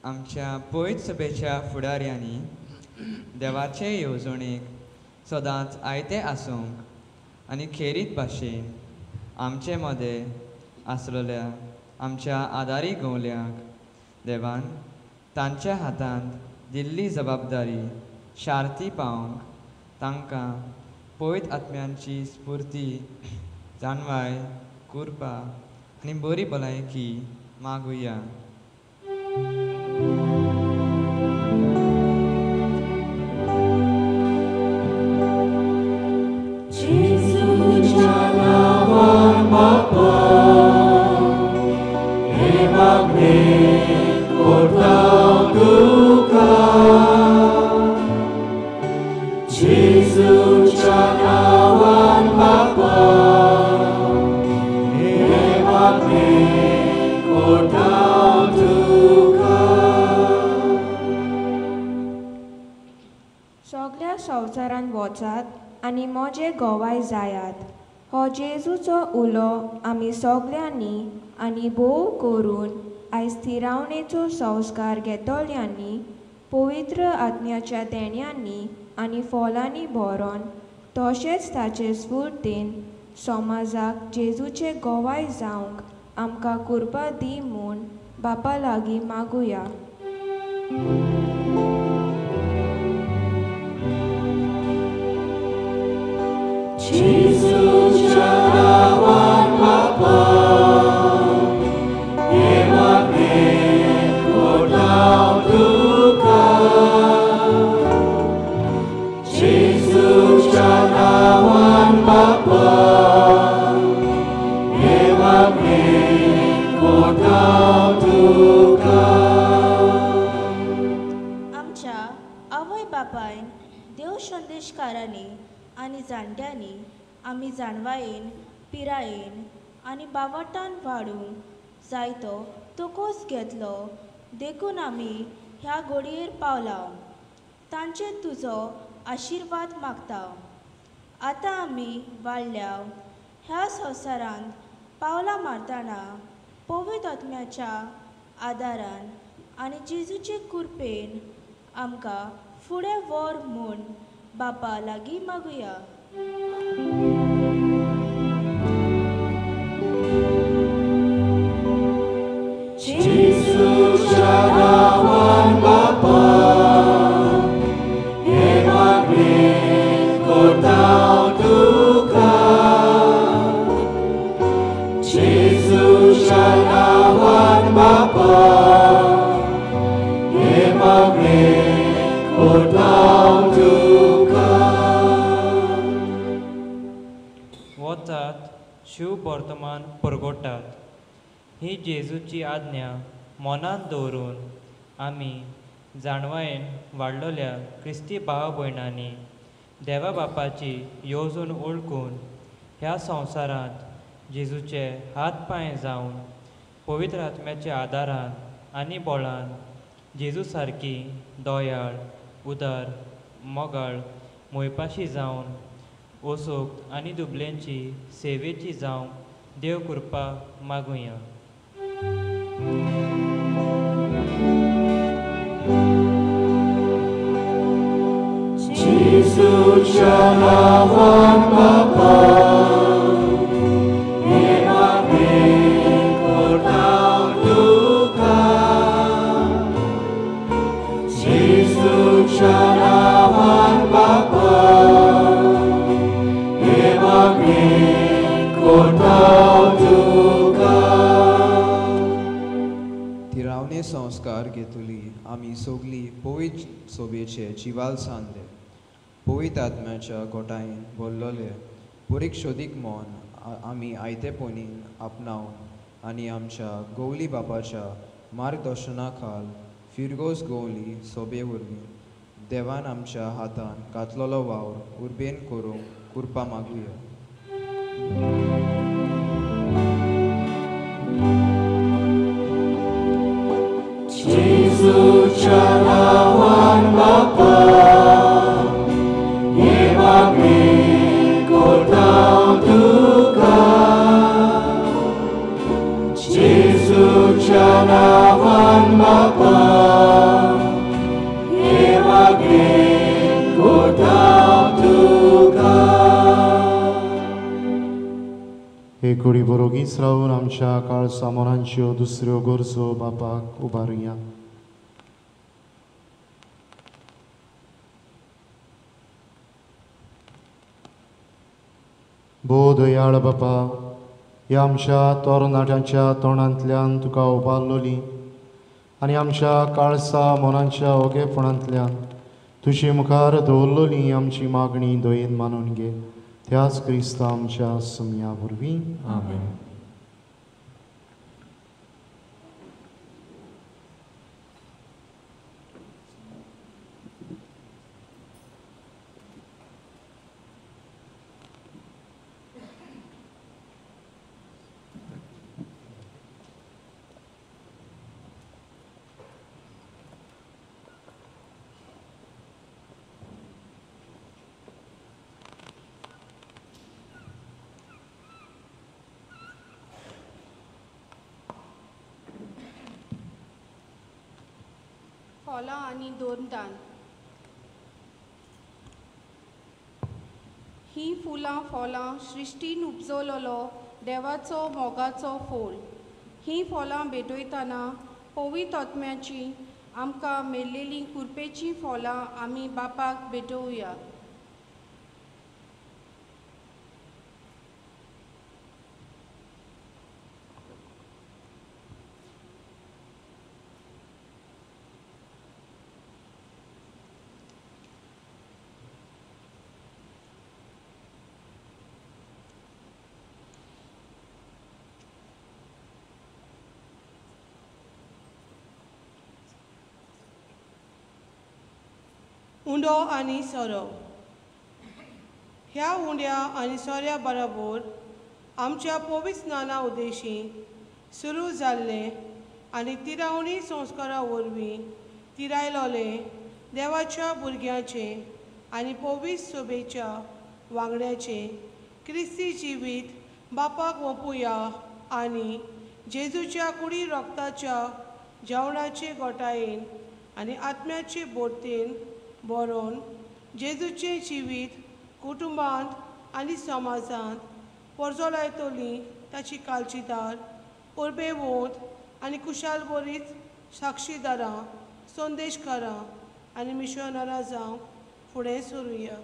आमच्या पयत सभेच्या फुडाऱ्यांनी देवाचे येवजणेक सदांच आयते आसूंक आनी खेरीत भाशेन आमचे मदें आसलेल्या आमच्या आदारी गवल्यांक देवान तांच्या हातांत दिल्ली जबाबदारी शार्ती पावंक तांकां पयत आत्म्यांची स्फुर्ती जाणवाय कृपा आनी बरी भलायकी मागुया. सगळ्या संवसारांत वचात आनी म्हजे गोवाय जायात हो जेजूचो उलो आमी सगळ्यांनी आनी भोव करून आयज थिरावणेचो संस्कार घेतल्यांनी पवित्र आत्म्याच्या देण्यांनी आनी फोलांनी भरोन तशेंच ताचे स्फुर्तीन समाजाक जेजूचे गोवाय जावंक आमकां कृपा दी म्हूण बापा लागीं मागुया. जेजूच्या नांवान बापा हें मागणें करतांव तुका. जेजूच्या नांवान बापा हें मागणें करतांव तुका. आमच्या आवय बापायन देव संदेशकारांनी आनी जाणट्यांनी आमी जाणवायेन पिरायेन आनी बावटान वाडूंक जायतो तोकोस घेतलो देखून आमी ह्या घडयेर पावला. तांचेर तुजो आशिर्वाद मागता. आतां आमी वाडल्या ह्या संवसारांत पावलां मारतना पवित्र आत्म्याच्या आदारान आनी जेजूचे कृपेन आमकां फुडें व्हर म्हूण बापा लागीं मागुया. जेजूच्या नांवान बापा हें मागणें करतांव तुका. जेजूच्या नांवान बापा हें मागणें करतांव तुका. वतात शिव वर्तमान परगोटात ही जेजूची आज्ञा मनांत दवरून आमी जाणवायेन वाडलोल्या क्रिस्ती भाव भयणांनी देवा बापाची येवजण ओळखून ह्या संवसारांत जेजूचे हात पांय जावन पवित्र आत्म्याच्या आदारान आनी बळान जेजू सारकी दयाळ उदार मोगाळ मोयपाशी जावन ओसोक आनी दुबल्यांची सेवेची जावंक देव कृपा मागुया. जेजूच्या नांवान बापा हें मागणें करतांव तुका. जेजूच्या नांवान बापा हें मागणें करतांव तुका. तिरावणे संस्कार घेतली आमी सगळीं पवित्र सोबेचे जिवाल सांदले पवित्र आत्म्याच्या गोटायेन भरलोले परिक्षोदीक मन आमी आयतेपणीन आपणावन आनी आमच्या गोवली बापाच्या मार्गदर्शना खाल फिरगोस गोवली सोबे वरवीं देवान आमच्या हातान घातलेलो वावर उर्बेन करूंक कृपा मागुया. जेजूच्या नांवान बापा हें मागणें करतांव तुका. जेजूच्या नांवान बापा हें मागणें करतांव तुका. हे कुडी बरोगीच रावन आमच्या काळसा मनांच्यो दुसऱ्यो गरजो बापाक उबारुया. भोव दयाळ बापा, ह्या आमच्या तरणाट्यांच्या तोंडांतल्यान तुका उबारलोली आनी आमच्या काळसा मनांच्या ओगेपणांतल्यान तुजे मुखार दवरलोली आमची मागणी दयेन मानून घे. त्याच क्रिस्ता आमच्या सुमया वरवीं. आमेन. फॉलां आनी दोरदान. ही फुलां फॉलां सृश्टीन उपजवलोलो देवाचो मोगाचो फोल. ही फॉलां भेटयतना पवित्र आत्म्याची आमकां मेळ्ळेलीं कुरपेचीं फॉलां आमी बापाक भेटोवया. उंडो आनी सोरो. ह्या उंड्या आनी सोऱ्या बरोबर आमच्या पवित्र स्नाना उद्देशी सुरू जाल्लें आनी तिरावणी संस्कारा वरवीं तिरायलोलें देवाच्या भुरग्यांचें आनी पवित्र सभेच्या वांगड्याचें क्रिस्ती जिवीत बापाक ओंपुया आनी जेजूच्या कुडी रोगताच्या जेवणाचे गोटायेन आनी आत्म्याचे बोटेन बरोवन जेजूचें जिवीत कुटुंबांत आनी समाजांत परजोलायतली ताची काळजीदार उर्बेवंत आनी कुशाल बरीच साक्षीदारां संदेशकारां आनी मिशनरां जावंक फुडें सरुया.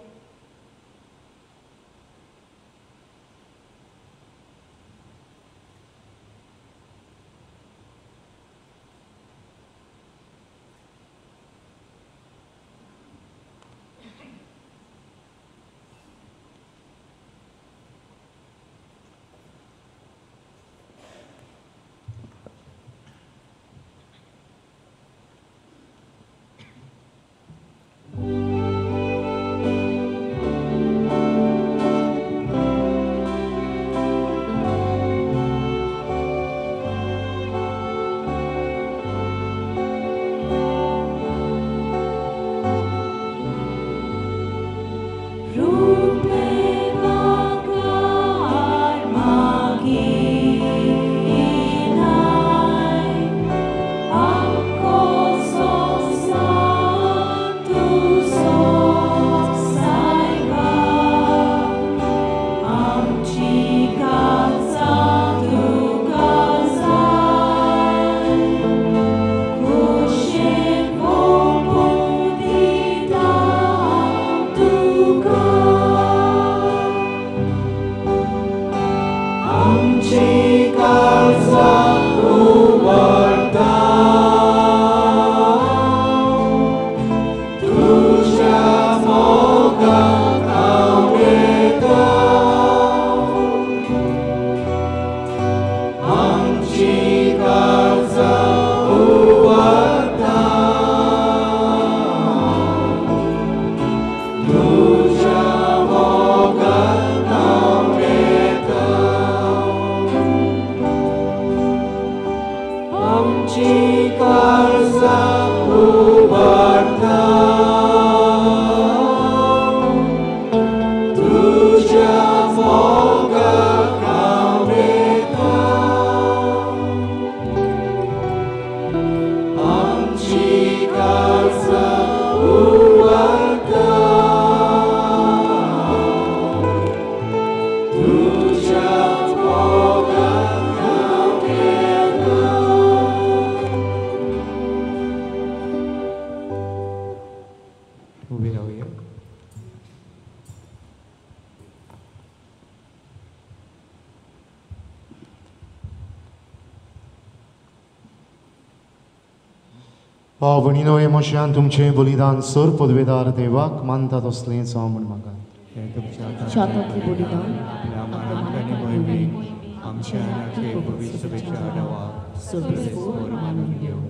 भाव भयणीनो, हे मोशान तुमचें बलिदान सर पदवेदार देवाक मानता तसलें जावं म्हूण मागात. हातांतलें बलिदान आपल्या मरणाक आनी मोहिमेक आमच्या आनी आमच्या पवित्र सभेच्या देवाक सर्वेस्पर मानून घेवं.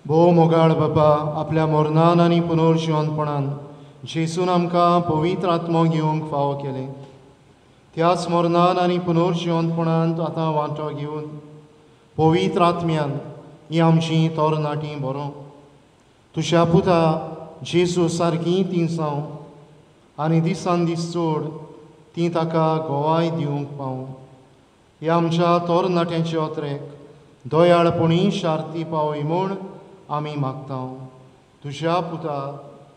भोव मोगाळ बापा, आपल्या मरणान आनी पुनर्जिवंतपणान जेजून आमकां पवित्र आत्मो घेवंक फावो केलें. त्याच मरणान आनी पुनर्जिवंतपणांत आतां वांटो घेवन पवित्र आत्म्यान ही आमची तरणाटी बरो तुज्या पुता जेजू सारकी ती जावं आनी दिसान दीस चड ती ताका गोवाय दिवंक पावूं. ह्या आमच्या तरणाट्यांचे अत्रेक दयाळपणी शार्ती पावय म्हूण आमी मागता तुज्या पुता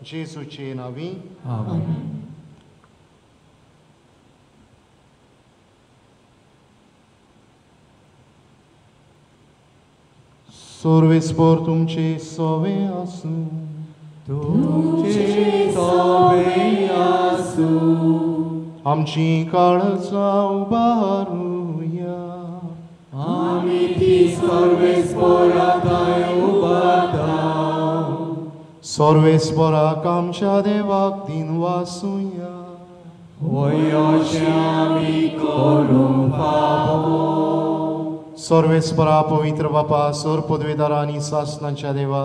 जेजूचे नांवी. आमेन. सर्वेस्पर तुमचे सवे आसूं. तुमचे सवे आसूं. आमची काळजां उबारुया. आमी ती सर्वेस्परा उबारता. सर्वेस्पराक आमच्या देवाक दिनवासुया. वय अशें आमी करूंक फावो. सर्वेस्परा पवित्र बापा, सर्व पदवेदारा आनी सासनाच्या देवा,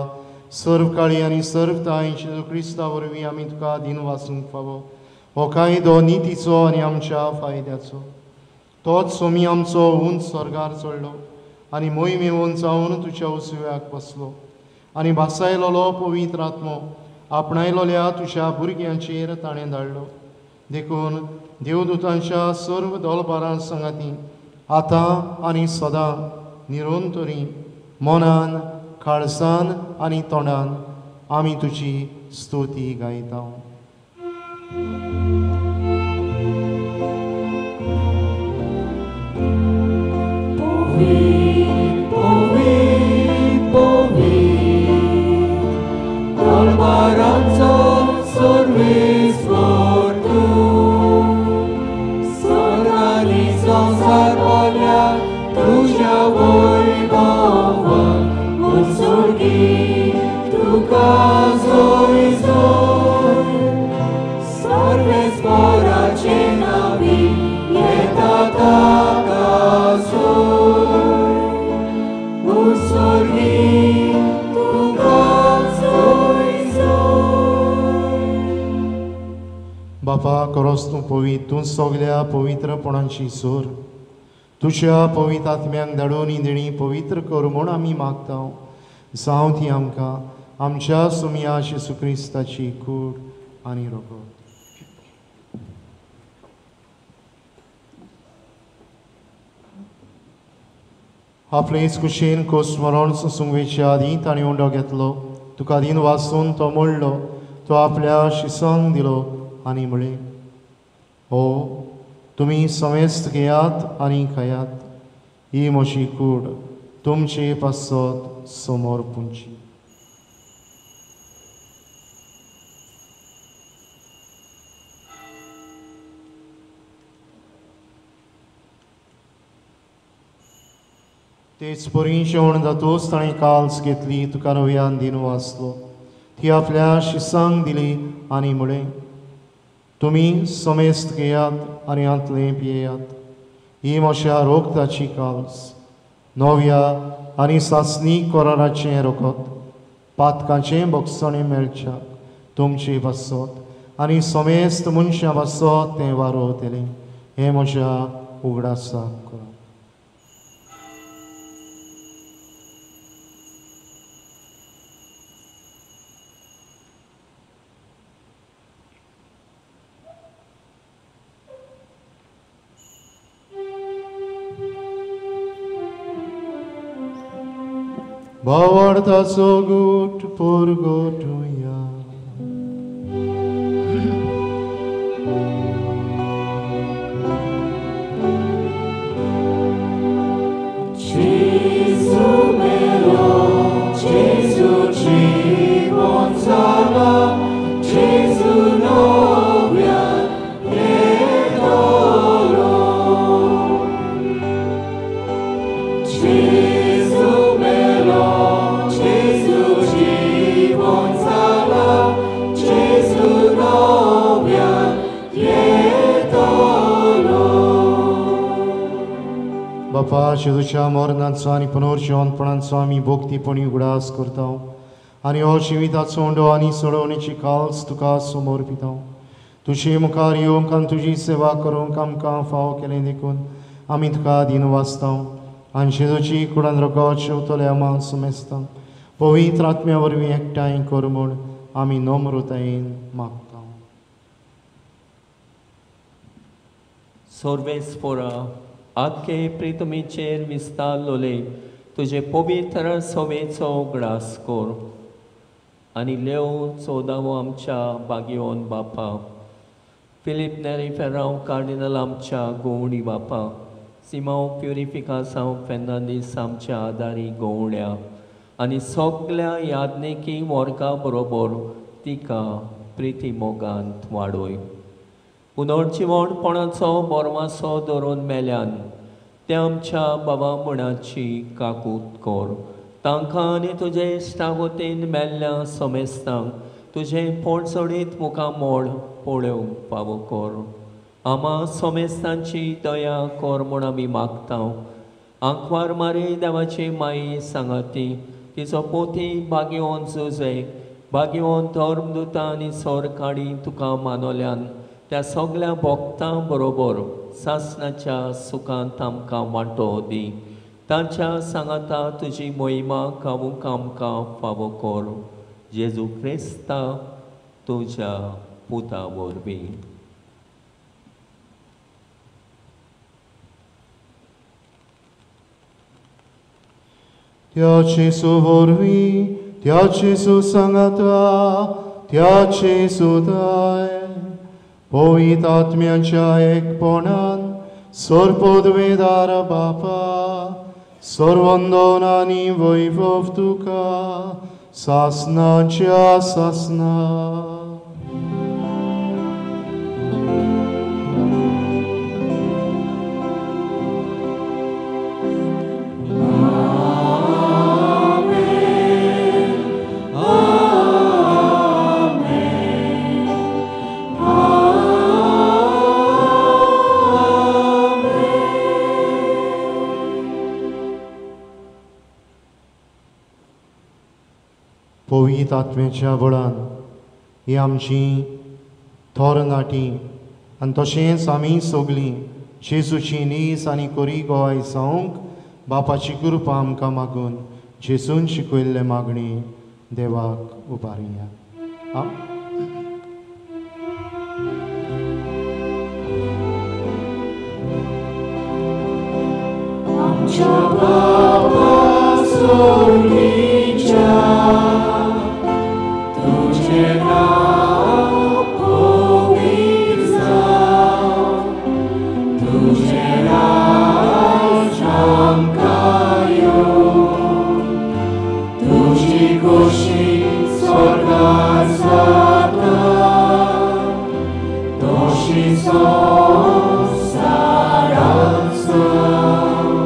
सर्व काळी आनी सर्व ताय जेजू क्रिस्ता वरवीं आमी तुका दिन वासूंक फावो. हो कायदो नितीचो आनी आमच्या फायद्याचो. तोच सोमी आमचो उंच स्वर्गार चडलो आनी मोहिमेवन जावन तुज्या उजव्याक बसलो आनी भासायलोलो पवित्र आत्मो आपणायलोल्या तुज्या भुरग्यांचेर ताणें धाडलो. देखून देवदूतांच्या सर्व दोलबारां सांगाती आतां आनी सदां निरंतरी मनान, काळसान आनी तोंडान आमी तुजी स्तुती गायता. दरबाराचो सर्वेस्पर तूं, स्वर्गानी संवसार भरल्या तुज्या वैभवान, उत्सर्गी तुका जय जय. सर्वेस्पराचे नांवी येता ताका जय, उत्सर्गी तुका जय जय. बापा, करोस तूं पवित्र, तूं सगल्या पवित्रपणाची सोर. तुज्या पवित्र आत्म्यांक धाडून ही देणी पवित्र कर म्हूण आमी मागता. जावं ती आमकां आमच्या सुमया जेजू क्रिस्ताची कूड आनी रोगत. आपलेच कुशीन कोस मरण सोसूंक वेचे आदीं ताणें उंडो घेतलो, तुका दीन वासून तो मोडलो, तो आपल्या शिसांक दिलो आनी म्हळें, हो तुमी समेस्त घेयात आनी खायात, ही म्हजी कूड तुमचे पासत समोर पुंची. तेच परी जेवण जातूच ताणें काल्स घेतली, तुका नव्यान दिन वाचलो, ती आपल्या शिसांक दिली आनी म्हळें, तुमी समेस्त घेयात आनी हांतलें पियेयात, ही म्हज्या रोगताची काल्स, नव्या आनी सासणी कराराचें रोगत, पातकाचें भोगसणें मेळच्याक तुमचे पासत आनी समेस्त मनशां पासत तें वारोवतलें. हें म्हज्या उगडासाक करा. भावार्थाचो गूट पुरगोटुया. Gesù melo, Gesù जीवन जाला, Gesù novia येतलो. Gesù melo, Gesù जीवन जाला, Gesù novia येतलो. बापा, जेजूच्या मरणाचो आनी पुनर्जिवनपणाचो आमी भोक्तीपणी उगडास करता आनी हो जिविताचो उंडो आनी सोडोवणेची काल्स तुका समोर पिता. तुजे मुखार येवंक आनी तुजी सेवा करूंक आमकां फावो केलें देखून आमी तुका दीन वाचता आनी जेजूची कुडान रगत जेवतल्या आमा सुमेस्ता पवित्र आत्म्या वरवीं एकठांय कर म्हूण आमी नम्रतायेन मागता. सर्वेस्परा, आख्खे प्रितमीचेर विस्तारलोले तुजे पवित्र सवेचो उगडास कर आनी लेव चौदावो आमच्या बागियोन बापा, फिलीप नेरी फेरांव कार्डिनल आमच्या गोवणी बापा, सिमांव प्युरिफिकासांव फेर्नांदीस आमच्या आदारी गोवण्या आनी सगल्या याज्ञिकी वर्गा बरोबर तिका प्रिती मोगांत वाडय. पुनर्जिवणपणाचो बोरवासो धरून मेल्यान ते आमच्या बाबा मुणाची काकूत कर. तांकां आनी तुजे इश्टागोतीन मेल्ल्या समेस्तांक तुजें पोटसोडीत मुखामोड पळोवंक फावो कर. आमा समेस्तांची दया कर म्हूण आमी मागता. आंकवार मारी देवाची माई सांगाती तिचो पोती भाग्यवंत जुजे भाग्यवंत धर्मदुतां आनी सोरकाडी तुका मानवल्यान त्या सगळ्या भक्तां बरोबर सासणाच्या सुखांत आमकां वांटो दी. तांच्या सांगाता तुजी मोहिमा गावूंक आमकां फावो कर. जेजू क्रिस्ता तुज्या पुता वरवीं. त्या जेजू वरवीं, त्या जेजू सांगाता, त्या जेजूताय पवित्र आत्म्याच्या एकपणान सर्वपदवेदार बापा सर्वंदन आनी वैभव तुका सासनाच्या सासना. पवित्र आत्म्याच्या बळान ही आमची थोरनाटी आनी तशेंच आमी सगळीं जेजूची नीस आनी कोरी गोवाय जावंक बापाची कृपा आमकां मागून जेजून शिकयल्ले मागणी देवाक उबारुया. आमच्या बाबा सोडीच्या तुझे नाव पवित्र जावं, तुझे राज आमकां येवं, तुजी खोशी स्वर्गार जाता तशी संवसारांत जावं.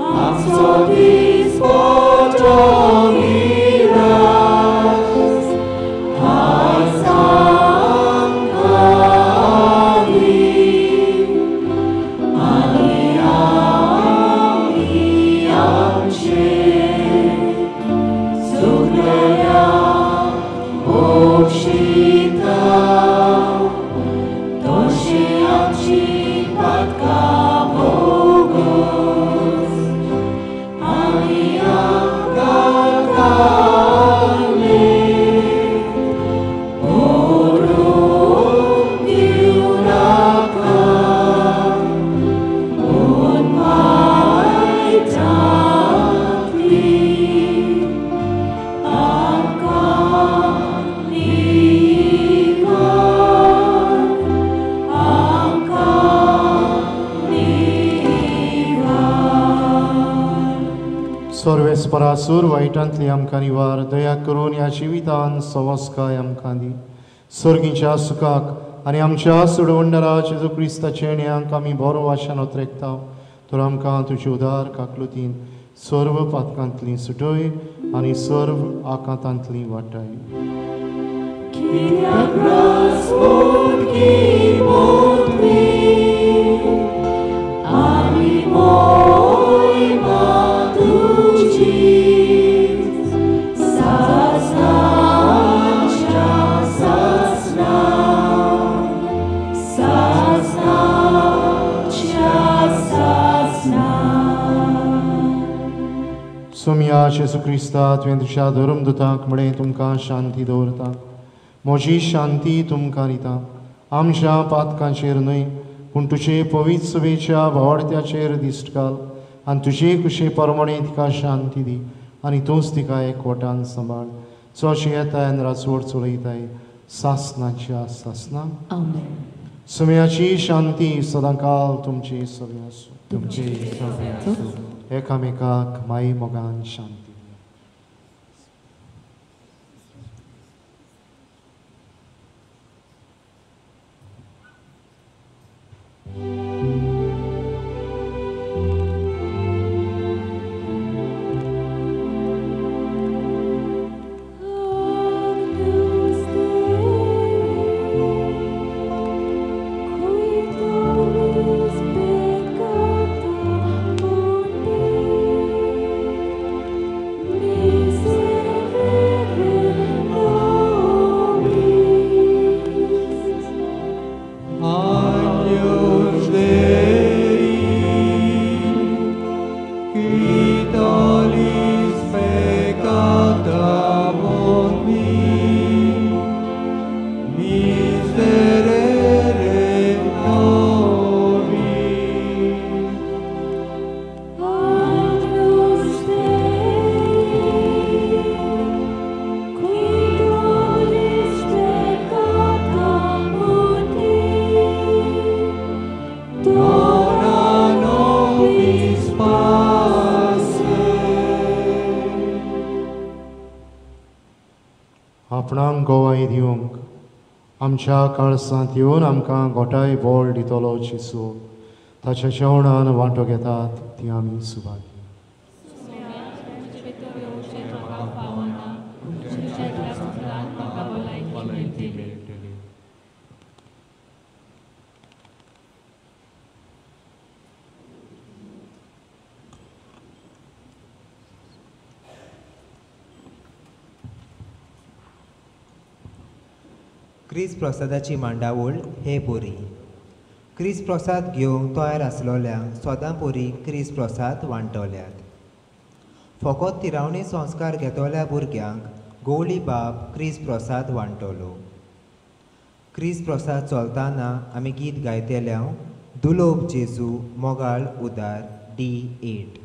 आमचो दीस पडटो सर्वेस्परासूर वायटांतली आमकां निवार दया करून ह्या जिवितान सवस्काय आमकां दी. सर्गीच्या सुखाक आनी आमच्या सुडवंडरा जेजू क्रिस्ताचे न्यांक आमी बरो वाशान ओतरेकता तर आमकां तुजे उदार काकलुतीन सर्व पातकांतली सुटय आनी सर्व आकांतांतली वाटाय. सोमया जेजू क्रिस्ता तुवें तुज्या धर्मदुतांक म्हळें तुमकां शांती दवरता, म्हजी शांती तुमकां दिता. आमच्या पातकांचेर न्हय पूण तुजे पवित्र सभेच्या भावार्थ्याचेर दिश्ट घाल आनी तुजे कुशे प्रमाणे तिका शांती दी आनी तूंच तिका एकवटान सांबाळ. चोशी येताय आनी राजवट चलयताय सासनाच्या सासना. सुम्याची शांती सदांकाल तुमची सगळी आसूं. तुमची सगळी आसूं. एकामेकाक माई मोगान शांती. Qui tollis peccata mundi. आपणाक गोवाय दिवंक आमच्या काळसांत येवन आमकां गोठाय बोळ दितलो जेजू ताच्या जेवणान वांटो घेतात ती आमी सुभागी. क्रिस प्रसादाची मांडावळ हे पोरी. क्रिस प्रसाद घेवंक तयार आसलोल्यांक सदां पोरी क्रिस प्रसाद वांटोल्यात. फकत तिरावणी संस्कार घेतल्या भुरग्यांक गोवळी बाब क्रिस प्रसाद वांटोलो. क्रिस प्रसाद चलतना आमी गीत गायतल्या दुलोब जेजू मोगाळ उदार D8.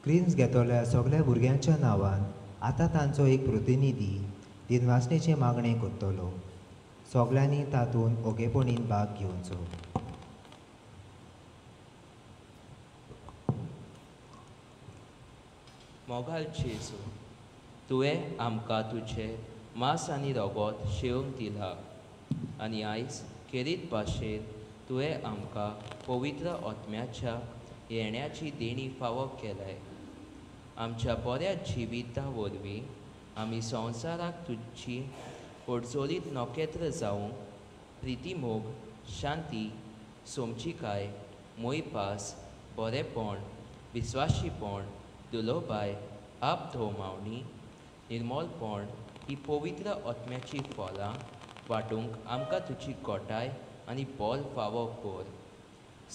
क्रिम्स घेतल्या सगळ्या भुरग्यांच्या नांवान आतां तांचो एक प्रतिनिधी दिनवासणेचें मागणें करतलो. सगळ्यांनी तातूंत ओगेपणीन भाग घेवचो. मोगाल जेजू, तुवें आमकां तुजें मांस आनी रगत शेवंक दिलां आनी आयज खेरीत भाशेन तुवें आमकां पवित्र आत्म्याच्या येण्याची देणी फावो केलाय. आमच्या बऱ्या जिविता वरवीं आमी संवसाराक तुजी पोडजोलीत नखेत्र जावंक प्रितीमोग, शांती, सोमचिकाय, मोयपास, बरेपण, विस्वाशीपण, दुलोबाय, आपधोमावणी, निर्मलपण ही पवित्र आत्म्याची फलां वांटूंक आमकां तुजी गोटाय आनी बोल फावो कर.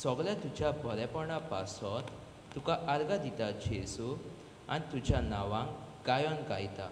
सगळ्या तुज्या बरेपणा पासत तुका आर्गां दिता जेजू आनी तुज्या नांवांक गायन गायता.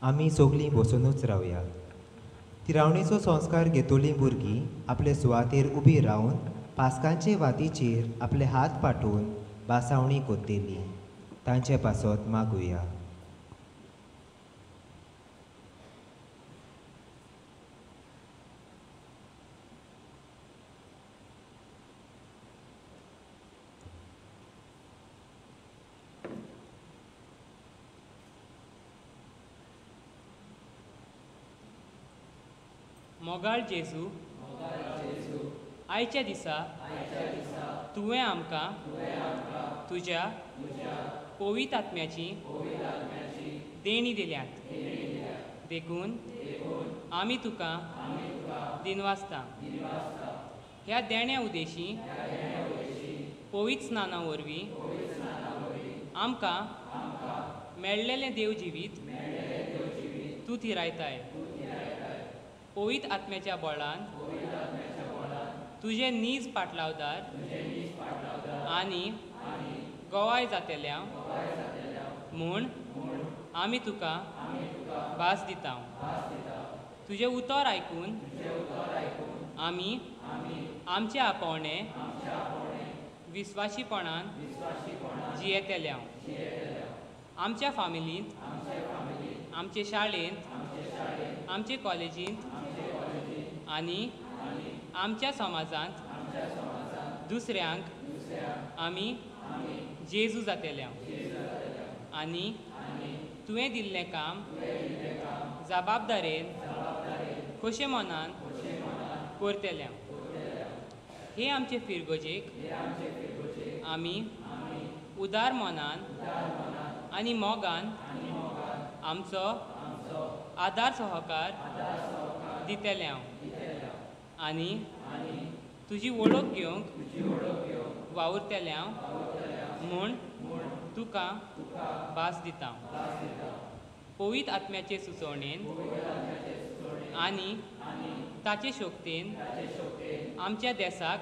आमी सगळीं बसुनूच रावया. तिरावणेचो संस्कार घेतली भुरगीं आपले सुवातेर उबी रावन पास्कांचे वातीचेर आपले हात पाठोवन बासावणी कोत्तेली. तांचे पासत मागुया. मोगाळ जेजू, आयच्या दिसा तुवें आमकां तुज्या पवित्र आत्म्याची देणी दिल्यात, देखून आमी तुका दिनवासता. ह्या देण्या उदेशी पवित्र स्नाना वरवीं आमकां मेळ्ळेलें देव जिवीत तूं थिरायताय. पवित्र आत्म्याच्या बळान तुजे नीज पाटलावदार आनी गोवाय जातेल्या म्हूण आमी तुका भास दिता. तुजें उतर आयकून आमी आमचे आपोवणे विस्वाशीपणान जियेतल्या. आमच्या फामिलींत, आमचे शाळेंत, आमचे कॉलेजींत आनी आमच्या समाजांत दुसऱ्यांक आमी जेजू जातेल्या आनी तुवें दिल्लें काम जबाबदारेन खोशे मनान करतल्या. हे आमचे फिरगोजेक आमी उदार मनान आनी मोगान आमचो आदार सहकार दितले आनी तुजी वळख घेवंक वावुरतल्या म्हूण तुका भास दिता. पवित्र आत्म्याचे सुचोवणेन आनी ताचे शक्तेन आमच्या देसाक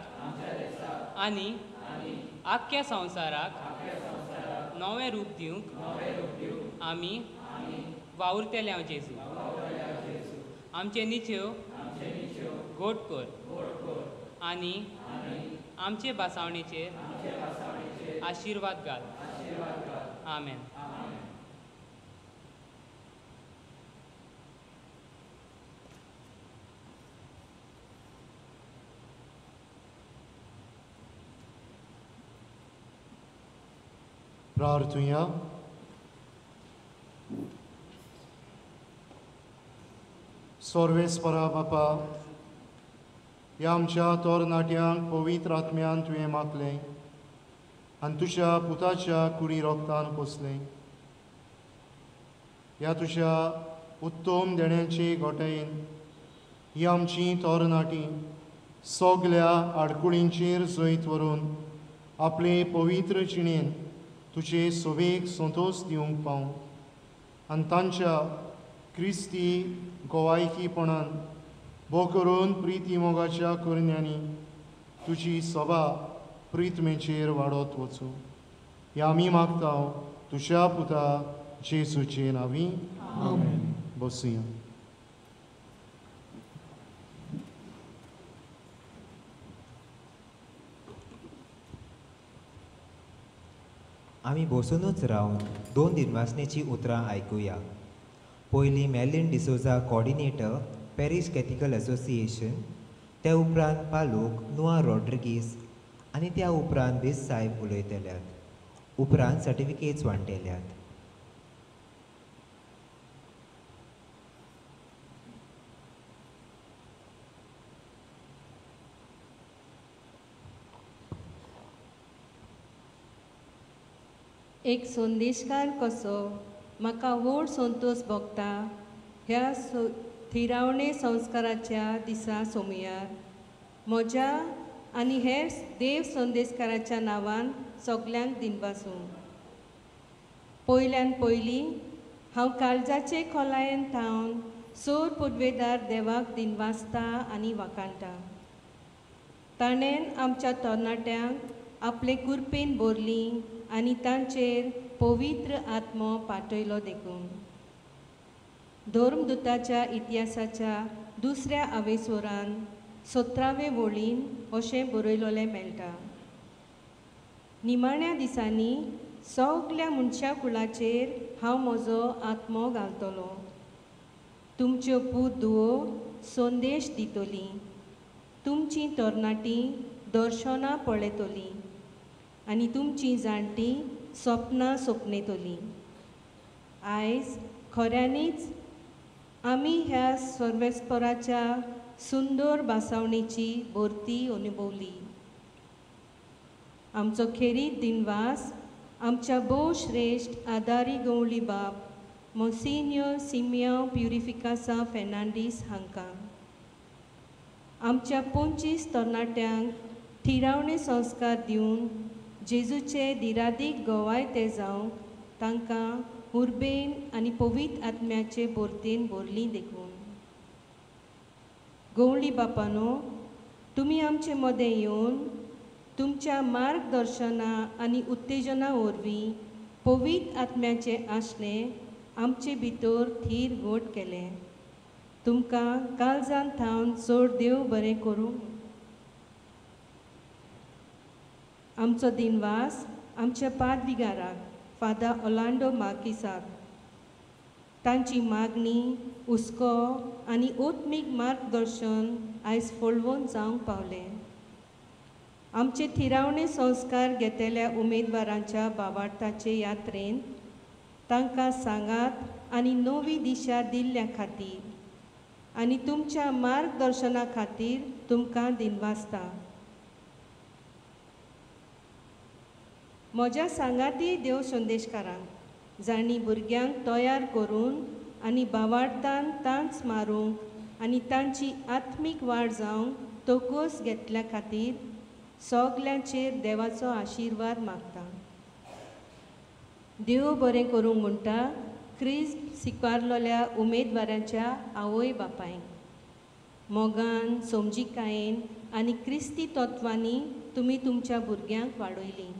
आनी आख्ख्या संवसाराक नवें रूप दिवंक आमी वावुरतल्या जेजू. आमचे निच्यो गोड कर आनी आमचे भासावणेचेर आशिर्वाद घाल. आमेन. प्रार्थुया. सर्वेस्परा बापा, ह्या आमच्या तरणाट्यांक पवित्र आत्म्यान तुवें मागलें आनी तुज्या पुताच्या कुडी रोगतान पोसलें. ह्या तुज्या उत्तम देण्याचे गोटयेन ही आमची तरणाटी सगल्या आडकुळींचेर जैत व्हरून आपले पवित्र जिणेन तुजे सोबेक संतोश दिवंक पावूं आनी तांच्या क्रिस्ती गोवायकीपणान भो करून प्रिती मोगाच्या करण्यांनी तुजी सभा प्रितमेचेर वाडत वचूं. ह्या आमी मागता तुज्या पुता जेजूचे नांवी. आमेन. बसुया. आमी बसुनूच रावन दोन दिनवासनेची उतरां आयकुया. पयलीं Melin D'Souza, coordinator, parish catechetical association, त्या उपरांत पालूक नुआ रॉड्रिगीस आनी त्या उपरांत बेस साहेब उलयतल्यात. उपरांत सर्टिफिकेट्स वांट्यल्यात. एक संदेशकार कसो म्हाका व्हड संतोश भोगता ह्या थिरावणे संस्काराच्या दिसा सोमयार म्हज्या आनी हेर देव संदेशकाराच्या नांवान सगल्यांक दिनवासूं. पयल्यान पयलीं हांव काळजाचे खोलायेन थावन सोर पुर्वेदार देवाक दिनवासता आनी वाखाणटा. ताणें आमच्या तरणाट्यांक आपले कुरपेन भरली आनी तांचेर पवित्र आत्मो पाठयलो देखून. धर्मदुताच्या इतिहासाच्या दुसऱ्या आवेसोरान 17वे वळीन अशें बरयलोलें मेळटा. निमाण्या दिसांनी सगल्या मनशा कुळाचेर हांव म्हजो आत्मो घालतलो. तुमच्यो पूत धुवो संदेश दितली, तुमची तरणाटीं दर्शनां पळयतलीं आनी तुमची जाणटीं सपनां सपनेतलीं. आयज खऱ्यांनीच आमी ह्या सर्वेस्पराच्या सुंदर भासावणेची भरती अनुभवली. आमचो खेरीत दिनवास आमच्या भोव श्रेश्ठ आदारी गवळी बाप मोन्सिन्योर सिमियांव प्युरिफिकासा फेर्नांडीस हांकां. आमच्या 25 तरणाट्यांक थिरावणे संस्कार दिवन जेजूचे दिरादीक गवाय ते जावंक तांकां उर्बेन आनी पवित्र आत्म्याचे भरतेन भरली देखून. गवळी बापानो, तुमी आमचे मदें येवन तुमच्या मार्गदर्शना आनी उत्तेजना वरवीं पवित्र आत्म्याचें आसणें आमचे भितर थीर घट केलें. तुमकां काळजान थावन चड देव बरें करूं. आमचो दिनवास आमच्या पादविगाराक फादर ओलांडो मार्कीसाक, तांची मागणी, हुस्को आनी आत्मीक मार्गदर्शन आयज फळवून जावंक पावलें. आमचे थिरावणे संस्कार घेतल्या उमेदवारांच्या बावार्थाचे यात्रेन तांकां सांगात आनी नवी दिशा दिल्ल्या खातीर आनी तुमच्या मार्गदर्शना खातीर तुमकां दिनवासता. म्हज्या सांगाती देव संदेशकारांक जांणी भुरग्यांक तयार करून आनी बावार्थान तांच मारूंक आनी तांची आत्मीक वाड जावंक तोकोस घेतल्या खातीर सगल्यांचेर देवाचो आशिर्वाद मागता. देव बरें करूंक म्हणटा क्रिस्त स्विकारलेल्या उमेदवारांच्या आवय बापायक. मोगान, समजिकायेन आनी क्रिस्ती तत्वांनी तुमी तुमच्या भुरग्यांक वाडयलीं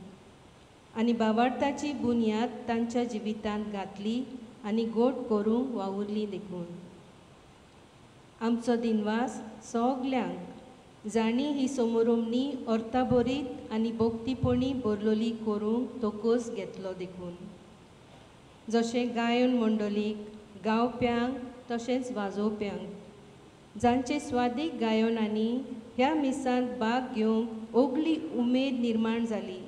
आनी बावार्थाची बुन्याद तांच्या जिवितांत घातली आनी गोड करूंक वावुरली देखून. आमचो दिनवास सगल्यांक जांणी ही समोरमणी अर्थाभरीत आनी भक्तीपणी बरलोली करूंक तोकोस घेतलो देखून. जशें गायन मंडळीक, गावप्यांक तशेंच वाजोवप्यांक जांचे स्वादीक गायनांनी ह्या मिसांत भाग घेवंक ओगली उमेद निर्माण जाली.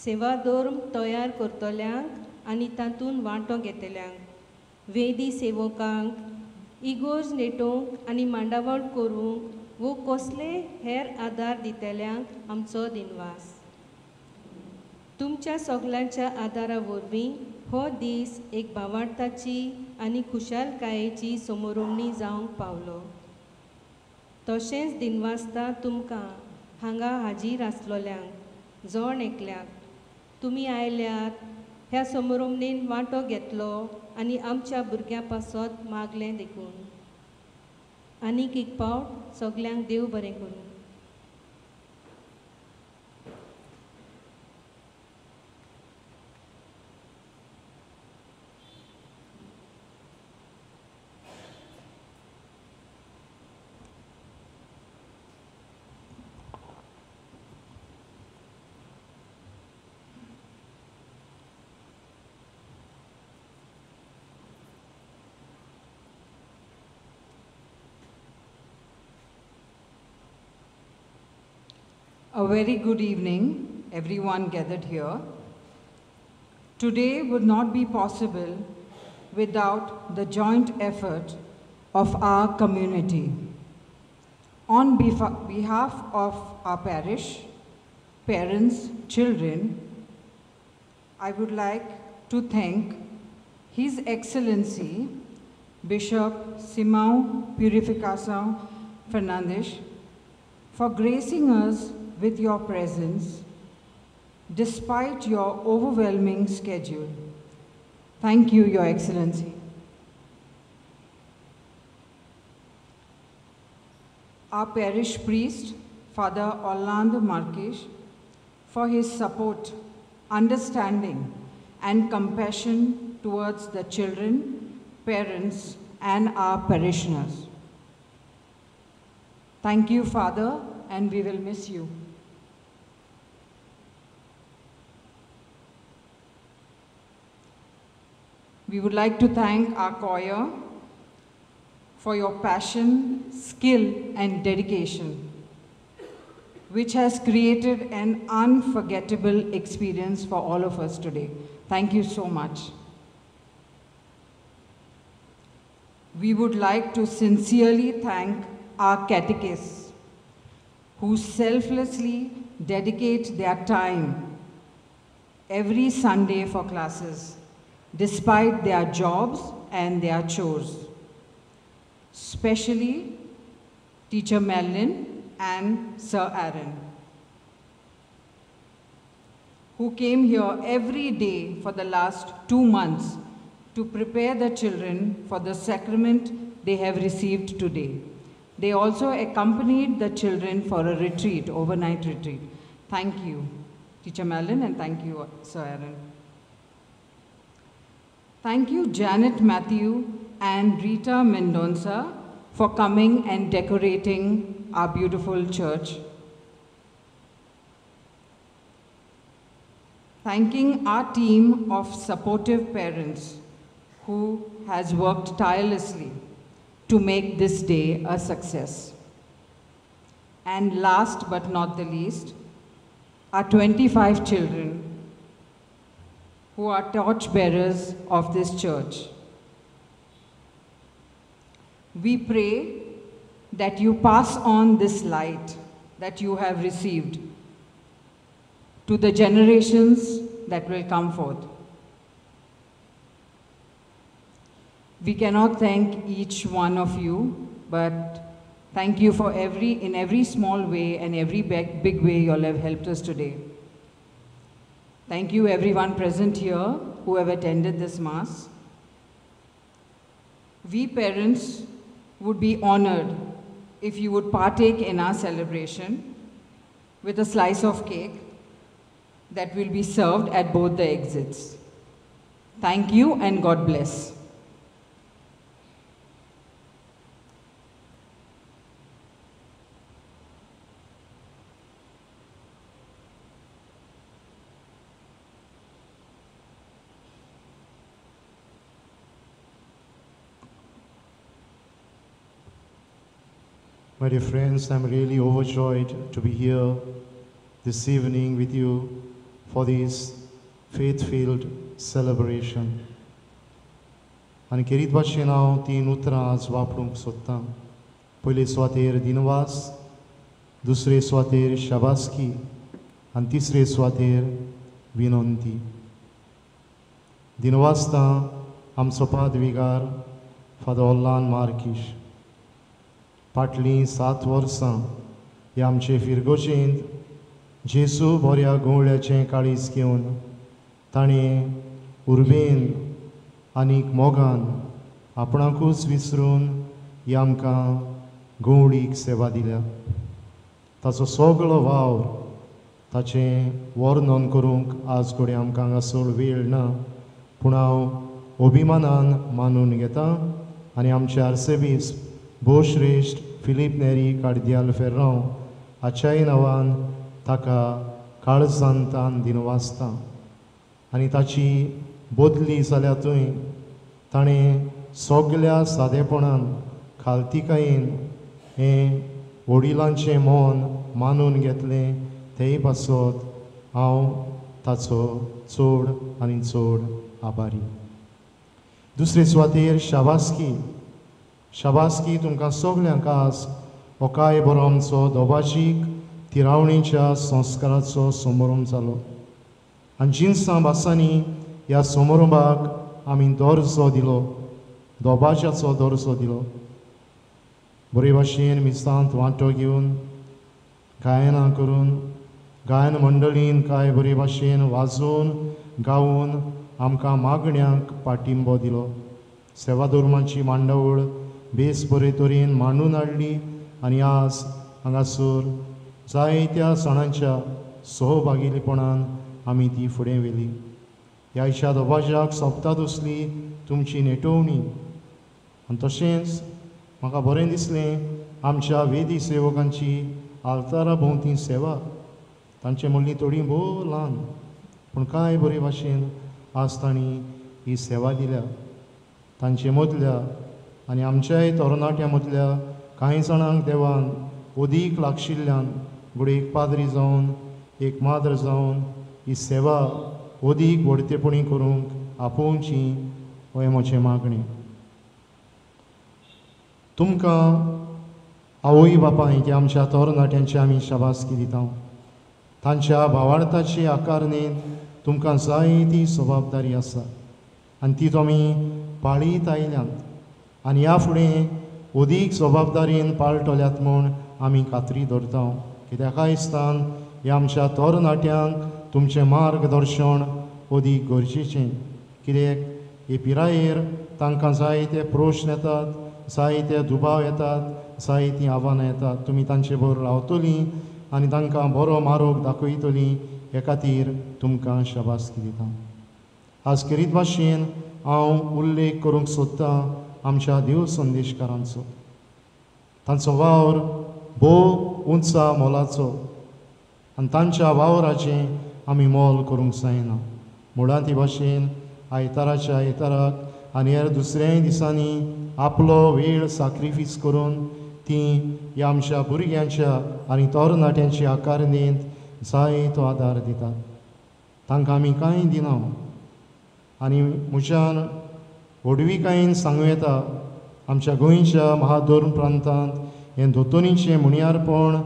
सेवा धर्म तयार करतल्यांक आनी तातूंत वांटो घेतल्यांक, वेदी सेवकांक, इगोर्ज नेटोवंक आनी मांडावळ करूंक वो कसले हेर आदार दितल्यांक आमचो दिनवास. तुमच्या सगल्यांच्या आदारा वरवीं हो दीस एक भावार्थाची आनी खुशालकायेची समोरमणी जावंक पावलो. तशेंच दिनवासता तुमकां हांगा हाजीर आसलोल्यांक, जण एकल्याक तुमी आयल्यात, ह्या समोरमणेन वांटो घेतलो आनी आमच्या भुरग्यां पासत मागलें देखून. आनीक एक पावट सगल्यांक देव बरें करूं. A very good evening, everyone gathered here. Today would not be possible without the joint effort of our community. On behalf of our parish, parents, children, I would like to thank His Excellency Bishop Simão Purificação Fernandes for gracing us with your presence despite your overwhelming schedule. Thank you, Your Excellency. Our parish priest, Father Orlando Marques, for his support, understanding, and compassion towards the children, parents, and our parishioners. Thank you, Father, and we will miss you. We would like to thank our choir for your passion, skill, and dedication, which has created an unforgettable experience for all of us today. Thank you so much. We would like to sincerely thank our catechists, who selflessly dedicate their time every Sunday for classes. despite their jobs and their chores. Especially Teacher Madeline and Sir Aaron, who came here every day for the last 2 months to prepare the children for the sacrament they have received today. They also accompanied the children for a retreat, overnight retreat. Thank you, Teacher Madeline, and thank you, Sir Aaron. Thank you, Janet Matthew and Rita Mendonça, for coming and decorating our beautiful church. Thanking our team of supportive parents who has worked tirelessly to make this day a success. And last but not the least, our 25 children who are torchbearers of this church. We pray that you pass on this light that you have received to the generations that will come forth. We cannot thank each one of you, but thank you for in every small way and every big way you all have helped us today. Thank you everyone present here who have attended this Mass. We parents would be honored if you would partake in our celebration with a slice of cake that will be served at both the exits. Thank you and God bless. My dear friends, I'm really overjoyed to be here this evening with you for this faith-filled celebration. आनी खेरीत भाशेन हांव तीन उतरां आज वापरूंक सोदतां. पयले सुवातेर दिनवास, दुसरे सुवातेर शाबासकी आनी तिसरे सुवातेर विनंती. दिनवासता आमचो पादविगार फादर ओल्लान मार्कीश. फाटलीं 7 वर्सां ह्या आमचे फिरगोजेंत जेजू बऱ्या गवळ्याचें काळीज घेवन ताणें उर्बेन आनीक मोगान आपणाकूच विसरून ही आमकां गवळीक सेवा दिल्या. ताचो सगळो वावर ताचें वर्णन करूंक आज घडये आमकां हांगासर वेळ ना, पूण हांव अभिमानान मानून घेता आनी आमचे आर्सेबीस भोवश्रेश्ठ फिलीप नेरी कार्दियाल फेर्रांव हाच्याय नांवान ताका काळजान तान दिनवासता. आनी ताची बदली जाल्या थंय ताणें सगल्या सादेपणान खालतिकायेन हें वडिलांचें मन मानून घेतलें. तेय पासत हांव ताचो चड आनी चड आभारी. दुसरे सुवातेर शाबासकी. शाबासकी तुमकां सगल्यांक आज हो काय बरो आमचो दोबाजीक तिरावणीच्या संस्काराचो समारंभ जालो आनी जिनसां भासांनी ह्या समारंभाक आमी दर्जो दिलो, दोबाज्याचो दर्जो दिलो. बरे भाशेन मिसांत वांटो घेवन गायनां करून गायन मंडळीन कांय बरे भाशेन वाजोवन गावोन आमकां मागण्यांक पाटिंबो दिलो. सेवा धर्माची मांडावळ बेस बरे तरेन मांडून हाडली आनी आज हांगासर जायत्या जाणांच्या सहभागीपणान आमी ती फुडें व्हेली. ह्या आयच्या दोबाज्याक सोंपता दुसली तुमची नेटोवणी. आनी तशेंच म्हाका बरें दिसलें आमच्या वेदी सेवकांची आल्तारा भोंवती सेवा. तांचे म्हणली थोडी भोव ल्हान पूण कांय बरे भाशेन आज तांणी ही सेवा दिल्या. तांचे मदल्या आनी आमच्याय तरणाट्यां मदल्या कांय जाणांक देवान अदीक लागशिल्ल्यान घडये एक पाद्री जावन एक माद्र जावन ही सेवा अदीक व्हडतेपणी करूंक आपोवची हें म्हजें मागणें. तुमकां आवय बापाय की आमच्या तरणाट्यांची आमी शाबासकी दिता. तांच्या भावार्थाचे आकारणेन तुमकां जायती जबाबदारी आसा. आनी ती तुमी पाळीत आयल्यात आनी ह्या फुडें अदीक जबाबदारीन पाळटल्यात म्हूण आमी खात्री दवरता. कित्याक आयस्तान ह्या आमच्या तरणाट्यांक तुमचें मार्गदर्शन अदीक गरजेचें. कित्याक हे पिरायेर तांकां जायते प्रश्न येतात, जायते दुबाव येतात, जायतीं आव्हानां येतात. तुमी तांचे बरोबर रावतलीं आनी तांकां बरो मार्ग दाखयतलीं हे खातीर तुमकां शाबासकी दिता. आज खेरीत भाशेन हांव उल्लेख करूंक सोदतां आमच्या देव संदेशकारांचो. तांचो वावर भोव उंचा मोलाचो आनी तांच्या वावराचें आमी मोल करूंक जायना. मुळांत ती भाशेन आयताराच्या आयताराक आनी हेर दुसऱ्याय दिसांनी आपलो वेळ साक्रिफीस करून ती ह्या आमच्या भुरग्यांच्या आनी तरणाट्यांच्या आकारणेंत जाय तो आदार दितात. तांकां आमी कांय दिना आनी म्हज्यान व्हडविकायेन सांगूं येता आमच्या गोंयच्या महाधोर्म प्रांतांत हें दोतोनीचें मुणयारपण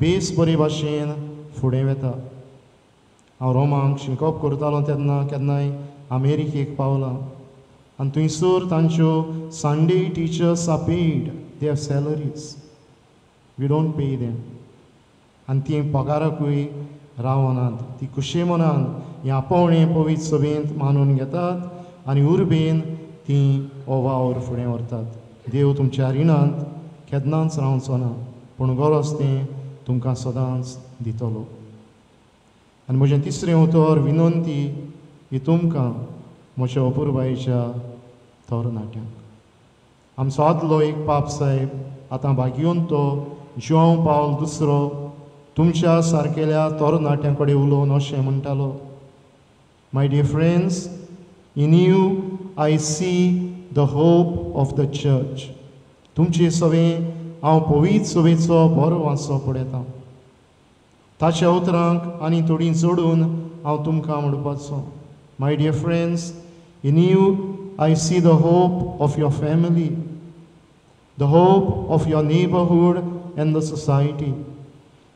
बेस बरे भाशेन फुडें वता. हांव रोमाक शिकप करतालो तेन्ना केन्नाय अमेरिकेक पावलां आनी थंयसर तांच्यो Sunday teachers are paid their salaries, we don't pay them. आनी तीं पगाराकूय रावनात, ती खुशे मनान ह्या आपोवणें पवित्र सभेंत मानून घेतात आनी उर्बेन तीं हो वावर फुडें व्हरतात. देव तुमच्या रिणांत केन्नाच रावचो ना, पूण गरज तें तुमकां सदांच दितलो. आनी म्हजें तिसरें उतर विनंती ही तुमकां म्हज्या अपुरबायेच्या तरणाट्यांक. आमचो आदलो एक पाप साहेब आतां भाग्योन तो जुआंव पावल दुसरो तुमच्या सारकेल्या तरणाट्यां कडेन उलोवन अशें म्हणटालो, my dear friends, in you I see the hope of the church. तुमचे सवें हांव पवित्र सभेचो बरो वांसो पळयतां. ताच्या उतरांक आनी थोडीं जोडून हांव तुमकां म्हणपाचो, my dear friends, in you I see the hope of your family, the hope of your neighbourhood and the society,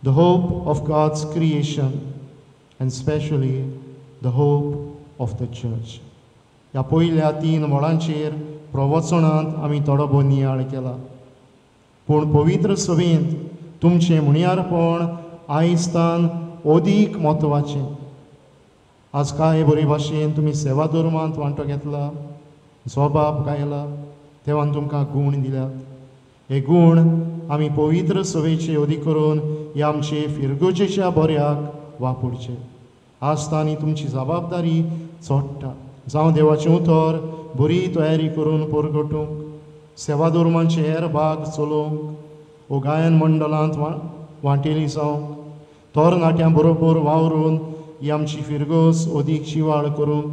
the hope of God's creation, and specially the hope of the church. ह्या पयल्या तीन मळांचेर प्रवचनांत आमी थोडो भोव नियाळ केला, पूण पवित्र सभेंत तुमचें मुणयारपण आयस्तान अदीक म्हत्वाचें. आज कांय बरे भाशेन तुमी सेवा धर्मांत वांटो घेतला, जोबाब गायला, देवान तुमकां गूण दिल्यात. हे गूण आमी पवित्र सभेचे अदीक करून ह्या आमचे फिरगोजेच्या बऱ्याक वापरचे. आज तांणी तुमची जबाबदारी चोडटा. जावं देवाचें उतर बरी तयारी करून परगटूंक, सेवा धर्मांचे हेर भाग चलोवंक, वो गायन मंडळांत वांटेली जावंक, तरणाट्यां बरोबर वावरून ही आमची फिरगोज अदीक जिवाळ करूंक,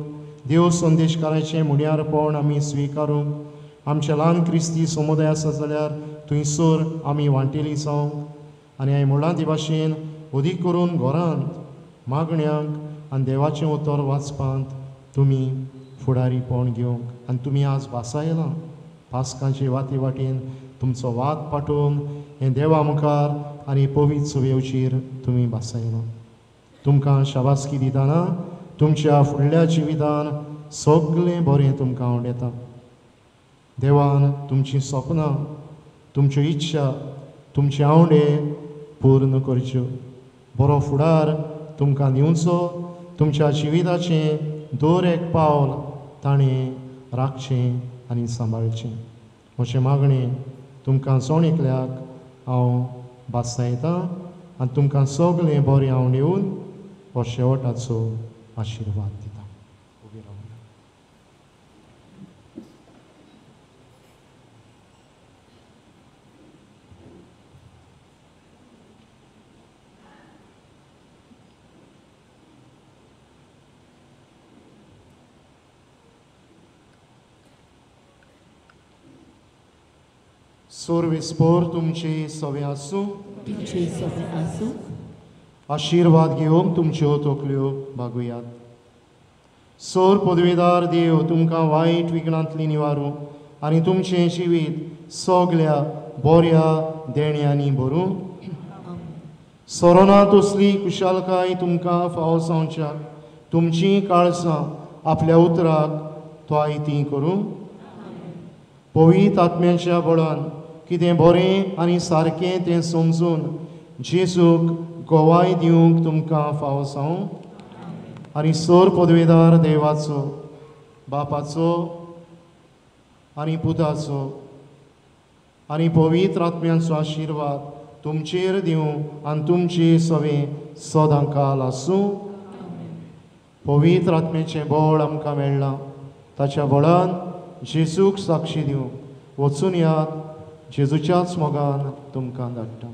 देव संदेशकाराचें मुणयारपण आमी स्विकारूंक, आमच्या ल्हान क्रिस्ती समुदाय आसा जाल्यार थंयसर आमी वांटेली जावंक आनी हांवें म्हणलां ते भाशेन अदीक करून घरांत मागण्यांक आनी देवाचें उतर वाचपांत तुमी फुडारीपण घेवंक. आनी तुमी आज भासायलां पास्कांचे वाती वाटेन तुमचो वाद पाठोवन हें देवा मुखार आनी पवित्र सभेचेर तुमी भासायलां. तुमकां शाबासकी दितना तुमच्या फुडल्या जिवितान सगळें बरें तुमकां आवडटा. देवान तुमचीं सपनां, तुमच्यो इच्छा, तुमचे आवडे पूर्ण करच्यो. बरो फुडार तुमकां दिवचो. तुमच्या जिविताचें दर एक पावल ताणें राखचें आनी सांबाळचें. म्हजें मागणें तुमकां जण एकल्याक हांव भासायतां आनी तुमकां सगळें बरें हांव येवन हो शेवटाचो आशिर्वाद दिता. उबी रावया. सोर्वेस्पोर तुमचे सवे आसूं, तुमचे सवे आसूं. आशिर्वाद घेवंक तुमच्यो तकल्यो भागुयात. सोर पदवेदार देव तुमकां वायट विघ्नांतली निवारूं आनी तुमचें जिवीत सगल्या बऱ्या देण्यांनी भरूं. सोरोना तसली खुशालकाय तुमकां फावो जावच्याक तुमचीं काळसां आपल्या उतराक तो आयती करूं. पवित्र आत्म्याच्या बळान कितें बरें आनी सारकें तें समजून जेजूक गवाय दिवंक तुमकां फावो जावं. आनी सोर पदवेदार देवाचो, बापाचो आनी पुताचो आनी पवित्र आत्म्यांचो आशिर्वाद तुमचेर दिवं आनी तुमचे सवे सदां काल आसूं. पवित्र आत्म्याचें बळ आमकां मेळ्ळां, ताच्या बळान जेजूक साक्षी दिवं. वचून यात, जेजूच्याच मोगान तुमकां धाडटा.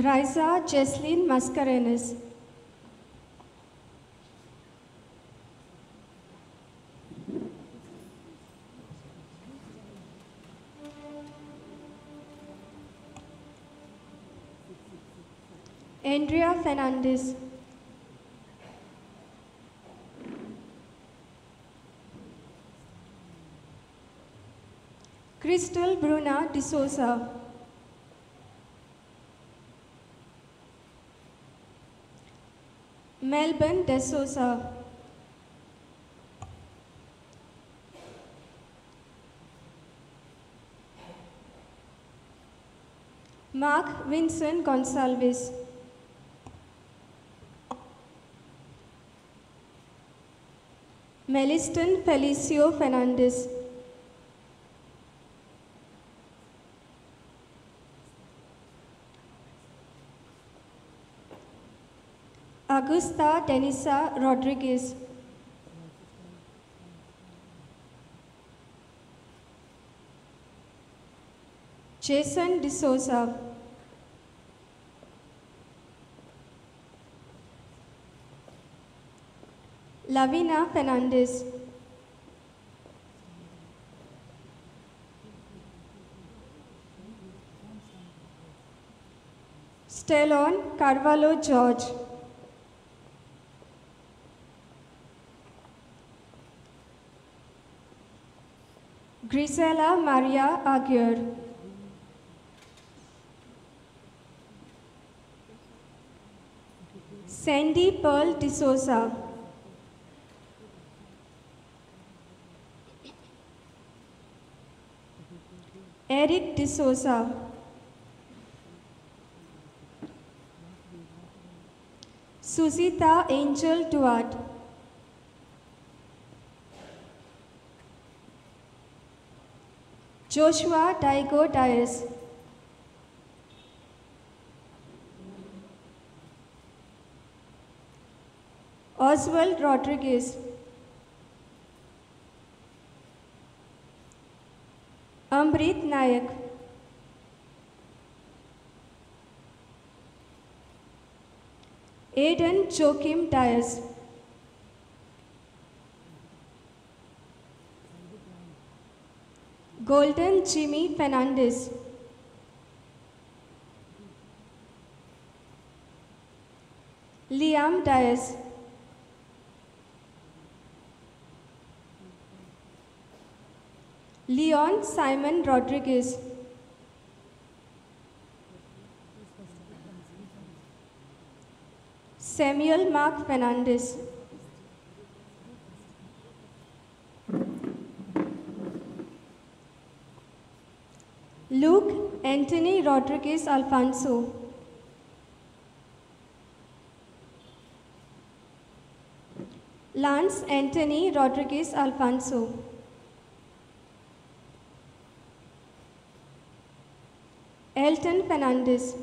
Raisa Jesslyn Mascarenes. Andrea Fernandez. Crystal Bruna D'Souza. Melbourne De Souza. Mark Vincent Gonsalves. Meliston Felicio Fernandez. Augusta Denisa Rodriguez. Jason D'Souza. Lavina Fernandez. Stellon Carvalho George. Grisela Maria Aguirre. Sandy Pearl D'Souza. Eric D'Souza. Suzita Angel Duarte. Joshua Daigo Dias. Oswald Rodriguez. Amrit Nayak. Aiden Joachim Dias. Golden Jimmy Fernandez. Liam Dias. Leon Simon Rodriguez. Samuel Mark Fernandes. Luke Anthony Rodrigues Alfonso. Lance Anthony Rodrigues Alfonso. Elton Fernandes.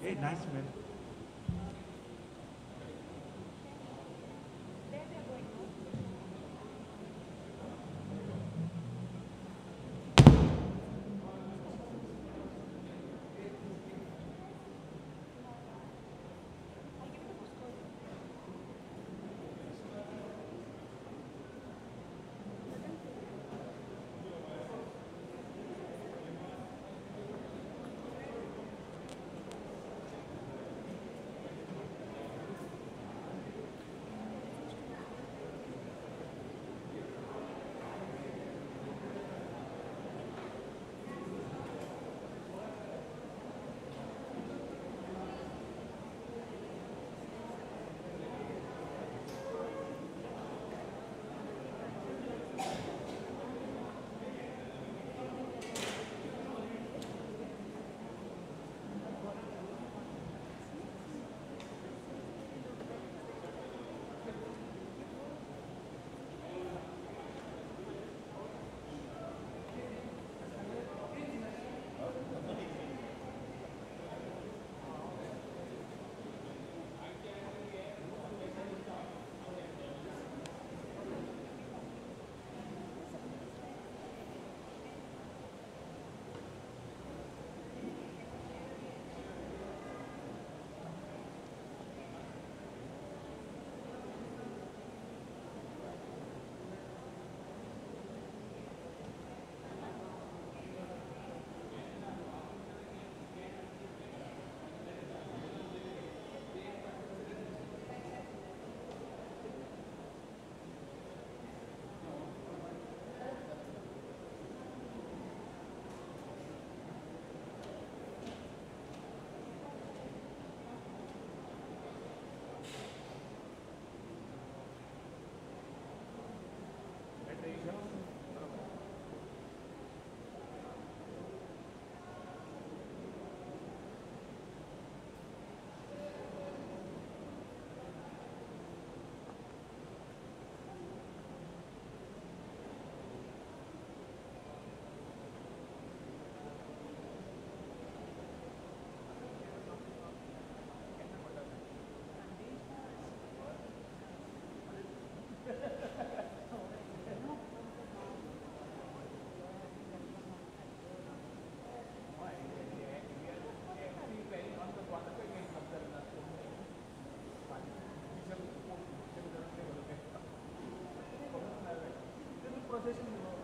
Hey, nice man. Operation.